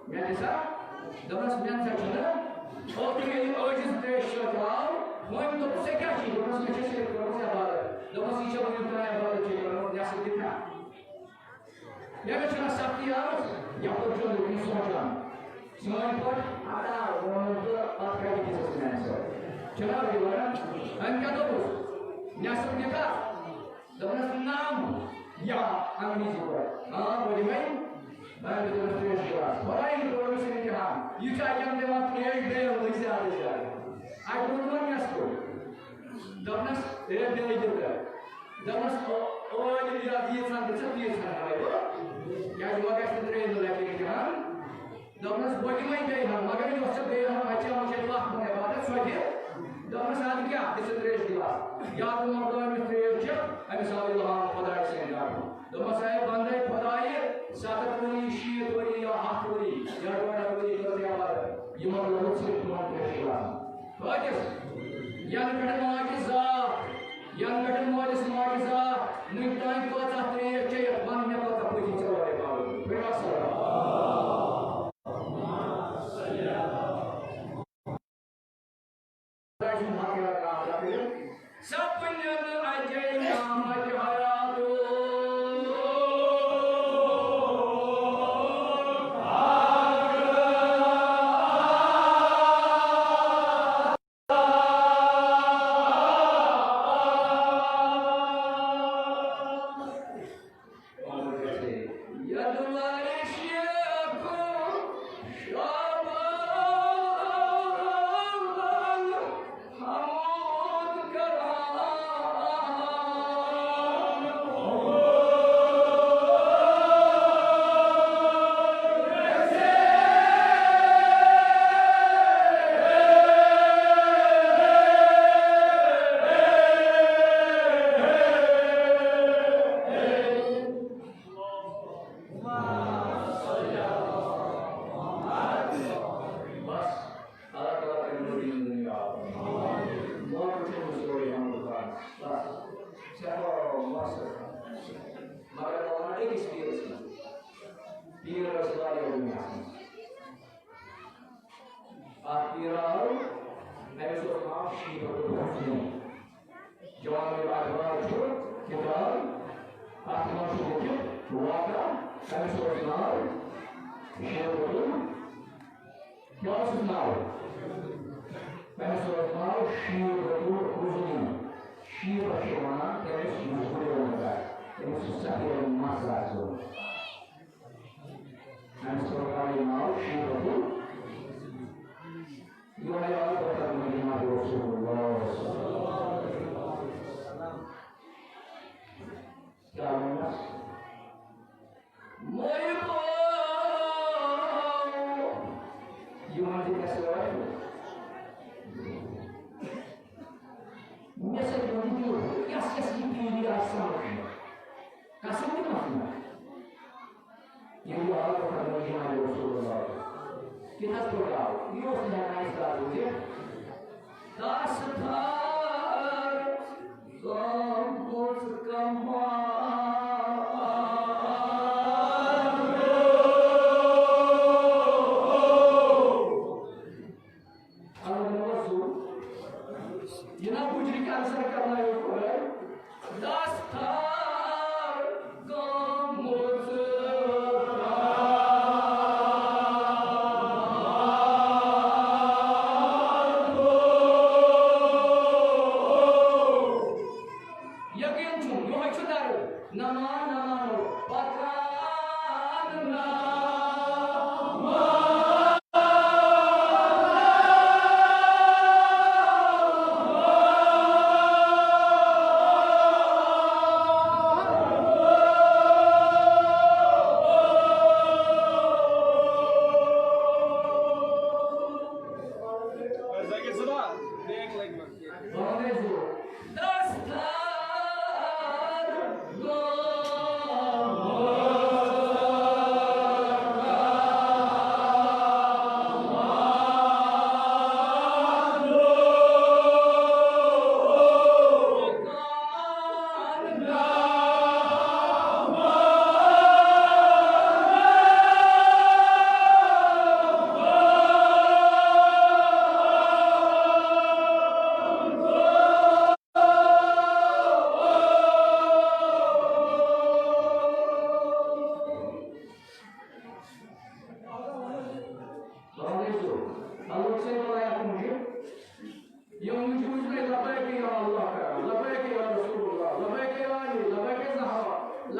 مےٚ دِسا؟ دوٚپمَس، مےٚ نہ سا چھُنہٕ، اوترٕ ییٚلہِ عٲجِز ترٛیش چیوٚو تہٕ آو، وۄنۍ دوٚپُس، ژےٚ کیٛاہ چھُے؟ دوٚپمَس، مےٚ چھےٚ صرف کٔرمٕژ عبادت۔ دوٚپمَس، یہِ چھےٚ وٕنیُک تام عبادت چھےٚ کٔرمٕژ، نٮ۪صٕف تہِ نہ۔ ییٚمِس چھُنہ سختی آمٕژ، یَپٲرۍ چھُنہٕ وٕنہِ سونٛچان۔ سٲنۍ پٲٹھۍ اَتھ آو ووٚنمُت تہٕ پَتہٕ کَتہِ دِژٕس میٛانہِ سۭتۍ؟ چھُنہ یہِ وَنان؟ أمۍ کیٛاہ دوٚپُس؟ نٮ۪صٕف دِکھا؟ دوٚپنَس، "نعم"، یا انگریزی پٲٹھۍ، "ہاں، بہٕ دِمَے"۔ بہٕ دِمَس ترٛیش گِلاس۔ خۄداے، یہِ کوٚر أمِس امتحان۔ یہِ چھا یِم دِوان ترٛیش بیٚیہِ أمۍ لٔج زیادٕ زیادٕ۔ اَتہِ روٗد وۄنۍ نٮ۪صفہٕ۔ دوٚپنَس، "ہے، بیٚیہِ دِ تہٕ۔" دوٚپنَس، "او، او، یہِ، یہِ، ییٖژہَن دِ ژٕ، تیٖژہَن ہٮ۪مَے بہٕ۔ کیٛازِ وۄنۍ گژھِ نہٕ ترٛیٚیہِ دۄہہِ لَگہِ امتحان۔" دوٚپنَس، "بہٕ دِمَے بیٚیہِ ہَن، مگر یۄس ژےٚ بیٚیہِ ہَن بَچے، وۄنۍ چھے پَتھ کُن عبادت، سۄ دِ۔" دوٚپنَس، "اَدٕ کیٛاہ، دِ ژٕ ترٛیش گِلاس۔" یا تہٕ مۄکلٲو أمِس ترٛیش چٮ۪تھ، أمِس آو اِلہام خۄداے سٕنٛدِ طرفہٕ۔ دوٚپمَس، "اے بنٛدَے خۄدایہِ، سَتَتھ ؤری، شیٖتھ ؤری یا ہَتھ ؤری یا ڈۄڈ ہَتھ ؤری کٔر ژےٚ عبادت، یِمَن لوٚگ صرف تِمَن ترٛیش گِلاسَن۔" کۭتِس؟ یَنہٕ پٮ۪ٹھٕ ماجہِ زاکھ، یَنہٕ پٮ۪ٹھٕ مٲلِس ماجہِ زاکھ، نُنہِ تام کۭژاہ ترٛیش چیٚیَکھ، وَن مےٚ کۭژاہ پٔژھِس ژےٚ اورَے پاوَن۔ پٔرِو اَکھ سلام۔ سپنن اجے نامت حیاتو۔ بس، اللہ تعالیٰ کٔرِنو دیٖن دُنیا آباد۔ موقعہٕ چھُ أمِس سورُے حمد خان۔ بس، سٮ۪ٹھاہ مۄخصر۔ مگر بہٕ وَنہٕ أکِس پیٖرَس منٛز۔ پیٖر ٲسۍ واریاہ دُنیاہَس منٛز۔ اَکھ پیٖر آو، أمِس اوس ناو شیٖبہ الحسنی۔ جوامع الاخبار چھُ کِتاب، اَتھ منٛز چھُ لیٚکھِتھ واقعہ، أمِس اوس ناو شیبہ ال-، کیٛاہ اوسُس ناو؟ أمِس اوس ناو شیبہ الحزنی۔ شیبہ چھِ وَنان تٔمِس یُس گُریومُت آسہِ، تٔمِس چھُ سفید مَس آسہِ گوٚمُت۔ أمِس اوس ناو شیبہ ال-، یِہوٚے آو پَتہٕ مدینہ رسول اللہ صلی اللہ علیہ وسلم۔ کیٛاہ ووٚنمَس؟ مٲیِو یِمَن تہِ گژھِ وٲتۍ۔ مےٚ سۭتۍ ووٚن یہِ، یَس یَس یہِ پیٖری آسہِ سَمٕجھ۔ قسم تہِ مَتھ مےٚ۔ ییٚلہِ یہِ آو، فرمٲو جناب رسول اللہ۔ کِتھ حظ پٲٹھۍ آو؟ یہِ اوس نہٕ ہٮ۪کان اِسرار بوٗزِتھ۔ دَس تھر گوٚمُت کمال۔ اللہ نواز سُہ۔ یہِ نا گُجرِ کیٛاہ سا کرنایو خۄداے؟ دستار گٔمٕژ۔ یقیٖن چھُم، یِہوٚے چھُ درد۔ نہ مان، نہ مانو، پکان نہ مان۔ دستار گو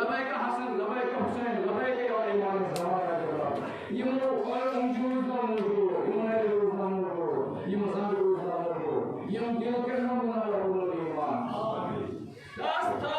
لبیک حسن، لبیک حسین، لبیک یا امام زمان۔ یِمو أنٛدۍ روٗز نہ موٚزوٗر، یِمو أنٛدۍ روٗز نہ موٚزوٗر، یِم زنٛگ روٗز نہ موٚزوٗر، یِم دِل کٔرۍ نہ منور روٗد ایمان۔ دستار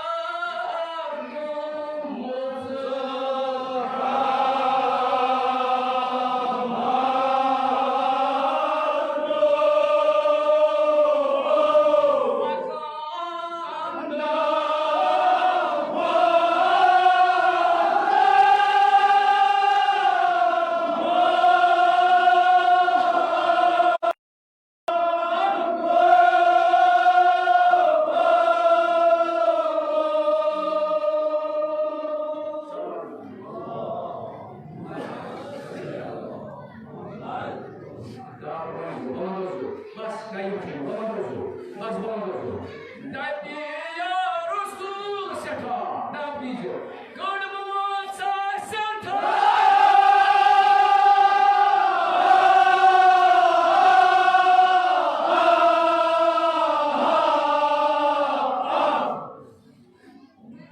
گوٚمُت بس، ٹایم چھُنہٕ، بہٕ وَنہٕ حظ، بس، بہٕ وَنہٕ حظ۔ دَپہِ یا رسول سٮ۪ٹھاہ، دَپہِ یہِ، کٔڑمٕژ آسٮ۪ن تھل۔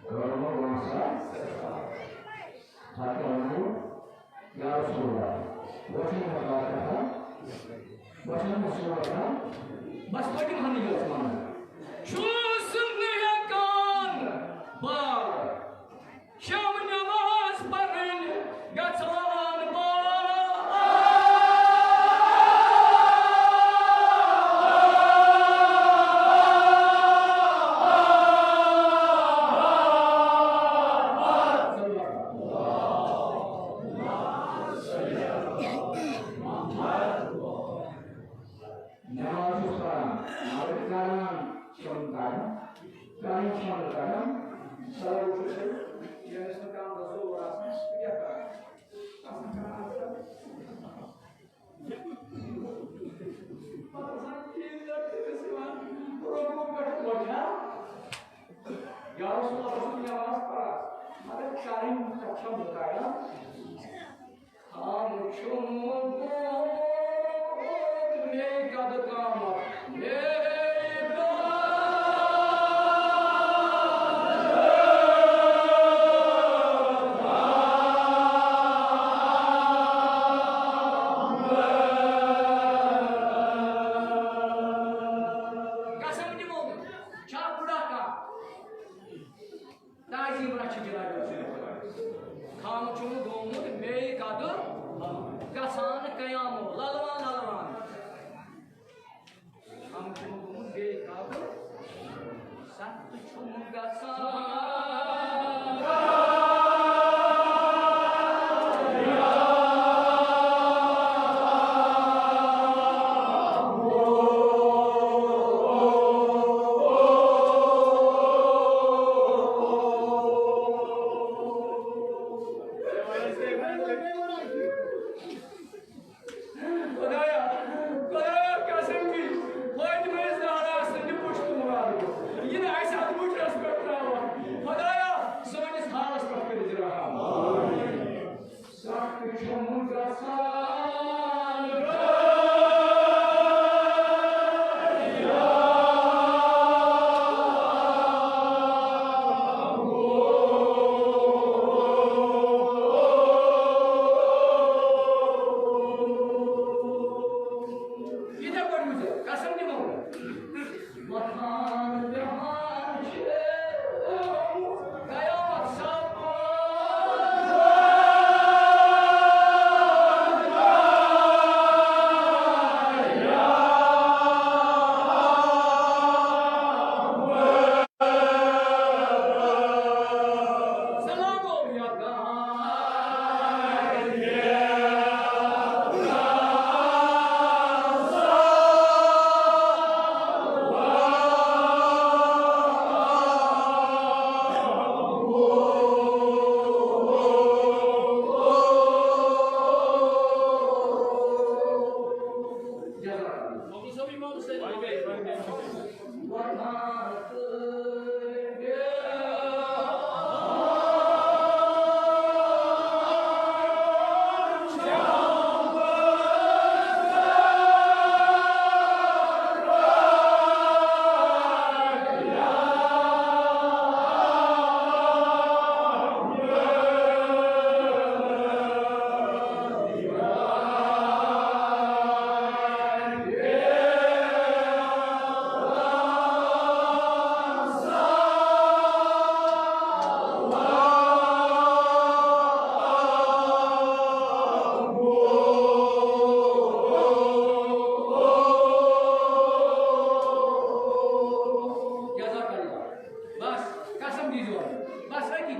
کٔڑمٕژ آسٮ۪ن تھل۔ یا رسول اللہ، وۄنۍ چھُنہٕ مےٚ کانٛہہ کَتھا، وۄنۍ چھُنہٕ مےٚ سورُے کانٛہہ۔ بس پٔتِم ہَنٕے یٲژ وَنہٕ۔ چھُس نہٕ ہٮ۪کان بار شام نماز پرٕنۍ گژھان بار۔ نماز چھُس پران، مگر کران چھُم قدم، کران چھُم قدم، سلام چھُس، ییٚمِس نہٕ کانٛہہ زور آسان، سُہ کیٛاہ کران؟ آسان کران، آسان۔ پتہٕ آسان چیٖز لٔڑکہٕ تٔمِس یِوان، رُکوٗع پٮ۪ٹھ وۄتھان۔ یا رسول اللہ، بہٕ چھُس نماز پران، مگر کرٕنۍ تَتھ چھَم مُطالعہ۔ ہم چھُم گوٚمُت مے قد قامت، مے قد۔ قسم دِمو، چھا بُڈا کانٛہہ؟ تعظیم رچھِ جناب رسول خداے۔ خم چھُم گوٚمُت مے قد گژھان قیامو للوان للوان۔ خم چھُم گوٚمُت مے قد سخت چھُم گژھان۔ خدایا، خدایا، قسم دی، فاطمہ زہرا سٕنٛدِ پُشتہٕ مبارک یِنہٕ اَسہِ اَتھ مُجرس پٮ۪ٹھ ترٛاوان۔ خدایا، سٲنِس حالس پٮ۪ٹھ کٔرِزِ رحم۔ سخت چھُم گژھان۔ یِتھے پٲٹھۍ وٕچھو، قسم دِمو۔ وۄتھان بیٚہان چھِ قیامت سپدان۔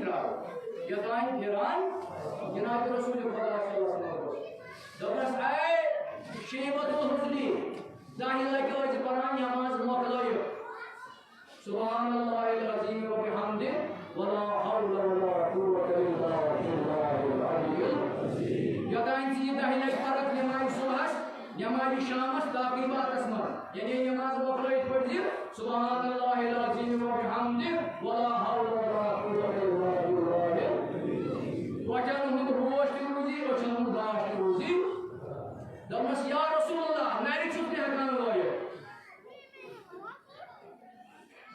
یوٚتام پھران جناب رسول خدا صلی اللہ علیہ وسلم۔ دوٚپنس، اے شیبۃ الحزنی، دَہہِ لٹہِ ٲسۍ پران نماز مۄکلٲیِتھ، سبحان اللہ العظیم و بحمدہ، ولا حول ولا قوة الا باللہ العلی العظیم۔ یوٚتام ژٕ یہِ دَہہِ لٹہِ پرکھ نمازِ صبحس، نمازِ شامس تقریباتس منٛز، یعنی نماز مۄکلٲیِتھ پٔرۍ زِ سبحان اللہ العظیم و بحمدہ، ولا حول ولا قوة الا باللہ۔ کۄٹھٮ۪ن ہُنٛد ہوش تہِ روٗزی، أچھن ہُنٛد گاش تہِ روٗزی۔ دوٚپنس، یا رسول اللہ، نرِ چھُس نہٕ ہٮ۪کان لٲیِتھ۔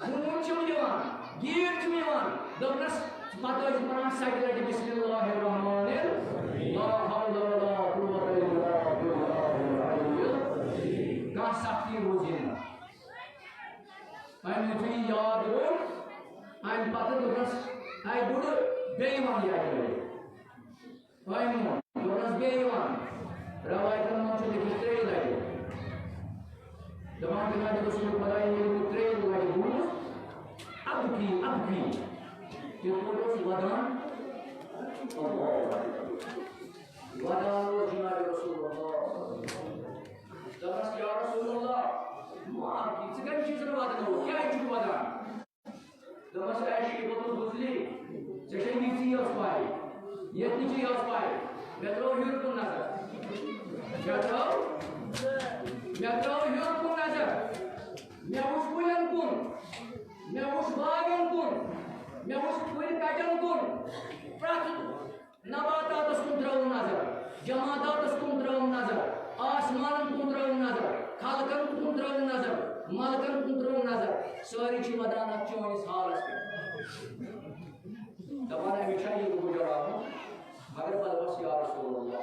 ہوٗن چھُم یِوان، گیٖر چھُم یِوان۔ دوٚپنس، پتہٕ ٲسۍ پران سَتہِ لٹہِ بسم اللہ الرحمن الرحیم، لا حول ولا قوة الا باللہ العلی العظیم۔ کانٛہہ سختی روٗزی نہٕ۔ وۄنۍ یُتھُے یاد روٚٹ، اَمہِ پتہٕ دوٚپنس، اے بُڈٕ، بیٚیہِ وَن یہِ اَکہِ لٹہِ۔ وۄنۍ ووٚن، دوٚپنس، بیٚیہِ وَن۔ رٮ۪وایتن منٛز چھُ لیٚکھِتھ ترٛیٚیہِ لٹہِ۔ دَپان، جناب رسول خدا، ییٚلہِ مےٚ ترٛیٚیہِ لٹہِ بوٗز، ابکی، ابکی۔ تِتھ پٲٹھۍ اوس وَدان۔ وَدان اوس جناب رسول اللہ۔ دوٚپنس، یا رسول اللہ، ما ابکی، ژٕ کَمہِ چیٖزٕ وَدنووُکھ؟ کیٛازِ چھُکھ وَدان؟ دوٚپمَس، اے شیبۃ الحزنی، ژےٚ چھےٚ یِژٕے یٲژ پَے، ییٚتہِ چھِ یٲژ پَے۔ مےٚ ترٛٲو ہیوٚر کُن نظر۔ مےٚ ترٛٲو، مےٚ ترٛٲو ہیوٚر کُن نظر۔ مےٚ وُچھ کُلٮ۪ن کُن، مےٚ وُچھ باغَن کُن، مےٚ وُچھ کُلۍ کَٹٮ۪ن کُن۔ پرٛٮ۪تھ نباتاتس کُن ترٲوٕم نظر، جماداتس کُن ترٲوٕم نظر، آسمانن کُن ترٲوٕم نظر، خلقن کُن ترٲوٕم نظر، ملکن کُن ترٲوٕم نظر۔ سٲری چھِ ودان اتھ چٲنِس حالس پٮ۪ٹھ۔ دپان، أمِس چھا یہِ گُجر آمُت؟ مگر بس، بس، یا رسول اللہ۔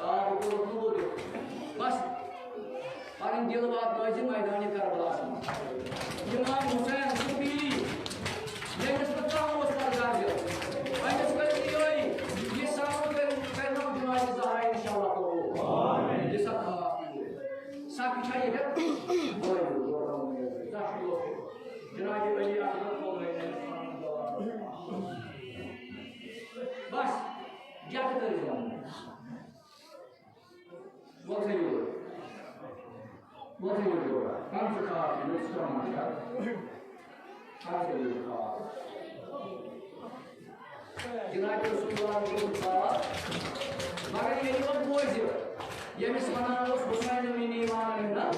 آ، بہٕ کوٚرُکھ نہٕ بوٚد یوت۔ بس، پنٕنۍ دِل واتنٲوۍ زِ میدانِ کربلاہس منٛز۔ امام حسین سُہ پیٖر، ییٚمِس نہٕ کانٛہہ اوس پتہٕ گردِ۔ أمِس کٔرۍ زِ یٲری، یہِ صبر کٔرۍ، کٔرۍنو جنازِ زہرا انشاءاللہ قبول۔ یہِ سا خاص پیٖر۔ سۄ تہِ چھےٚ ییٚتٮ۪تھ۔ جناب علی اکبر۔ بس، جتھ کٔرِتھ وَنُن۔ وۄتھ یور۔ وۄتھ یور یور۔ کم ژٕ خاص یہِ، مےٚ چھُ ترٛاوان شک۔ کم ژٕ یور خاص۔ جناب رسول اللہ صلی اللہ علیہ وسلم۔ مگر ییٚلہِ وۄنۍ بوزِ، ییٚمِس ونان اوس حسین ابن ایمان نا۔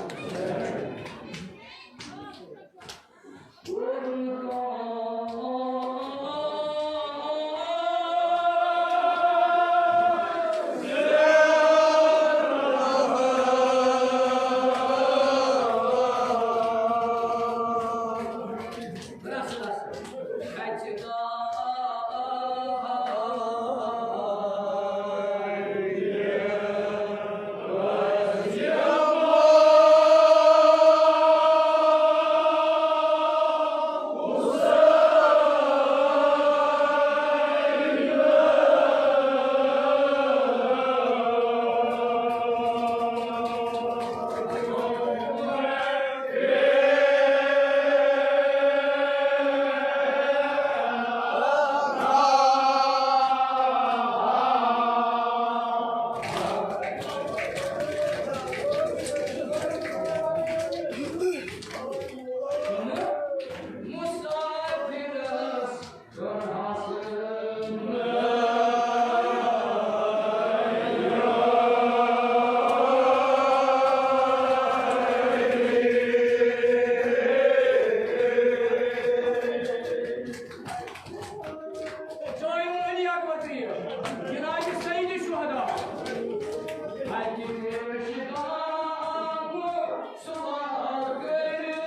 چٲنۍ علی اکبر ترٛیش، جناب سید شہدا۔ اَتہِ پیش گام سوال کٔرِتھ۔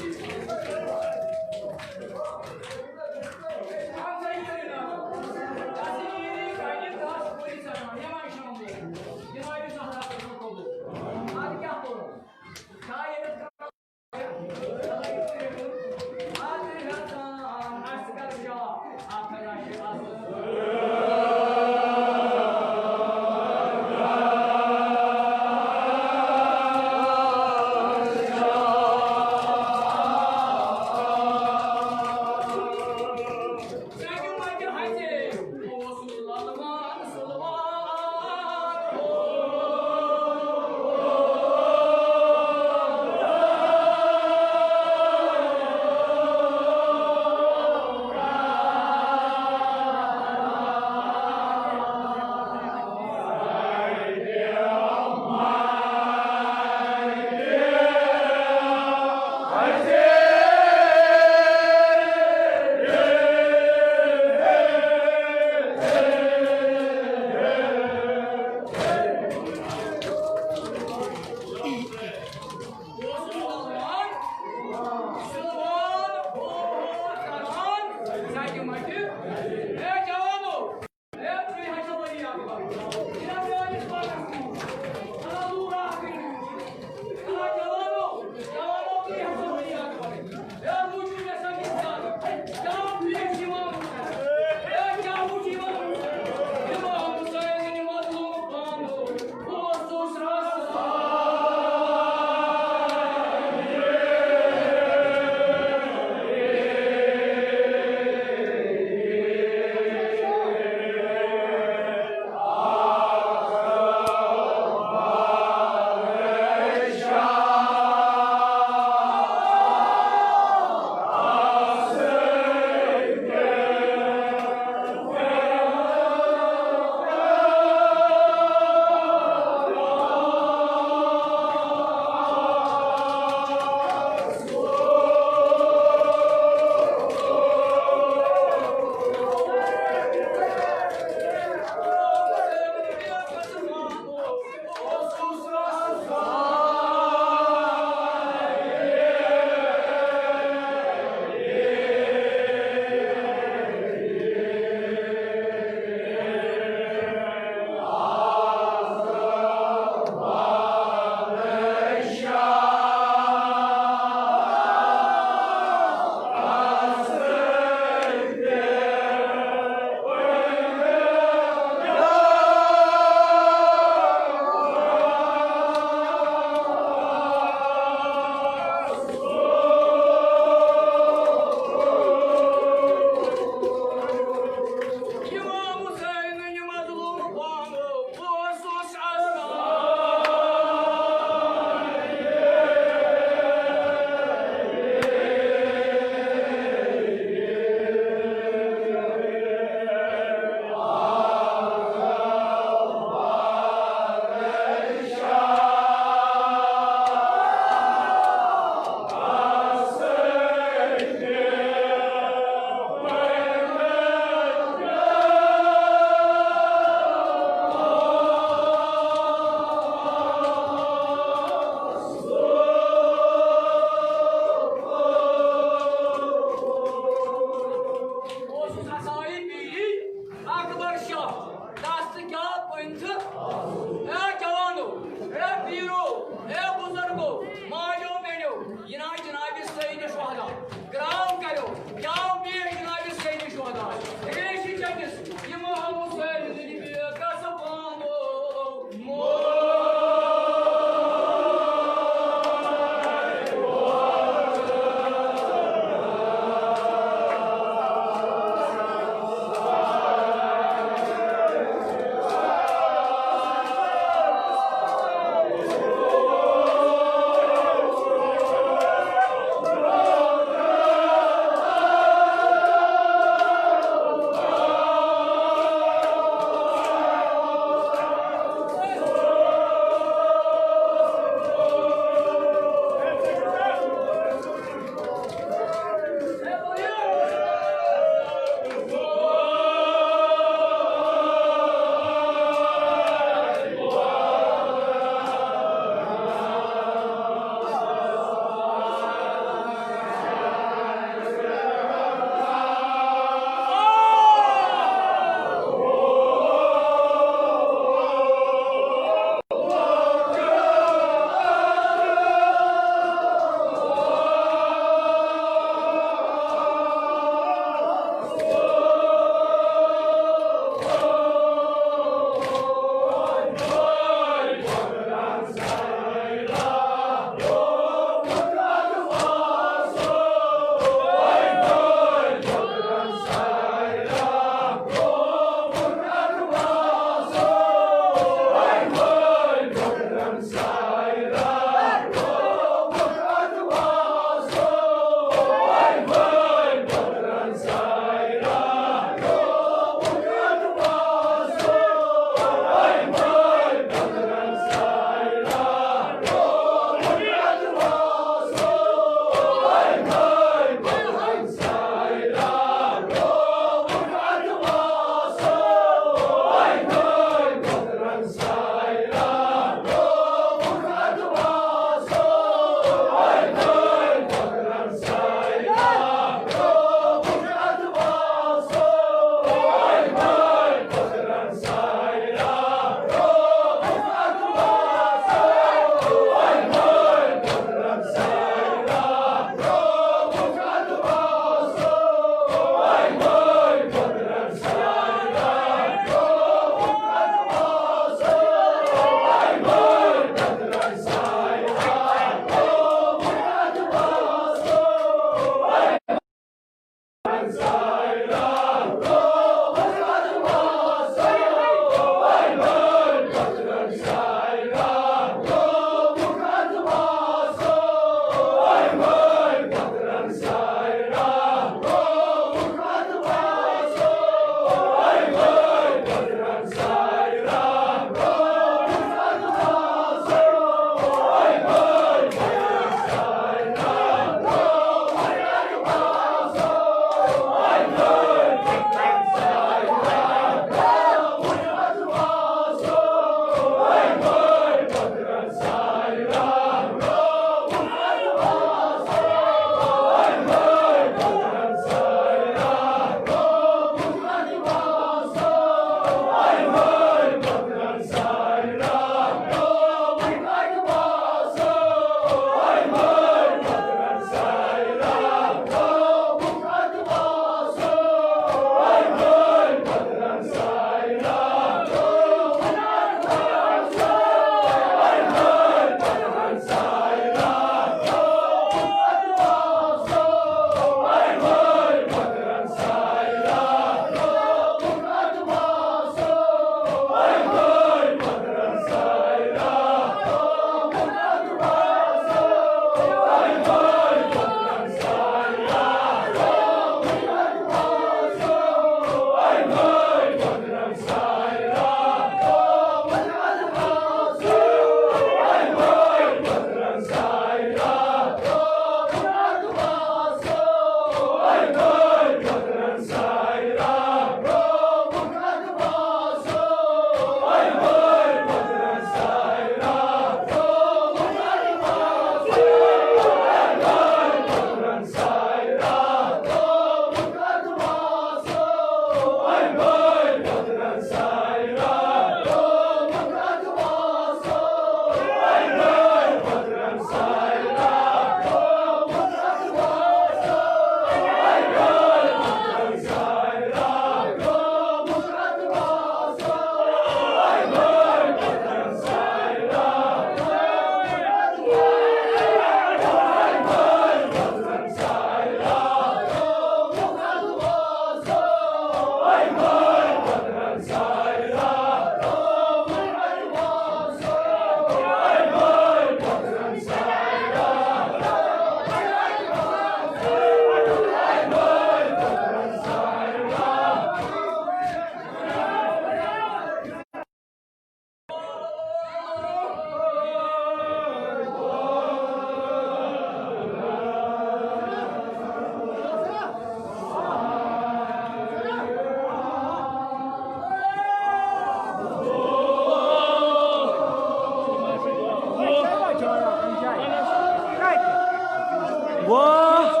واہ،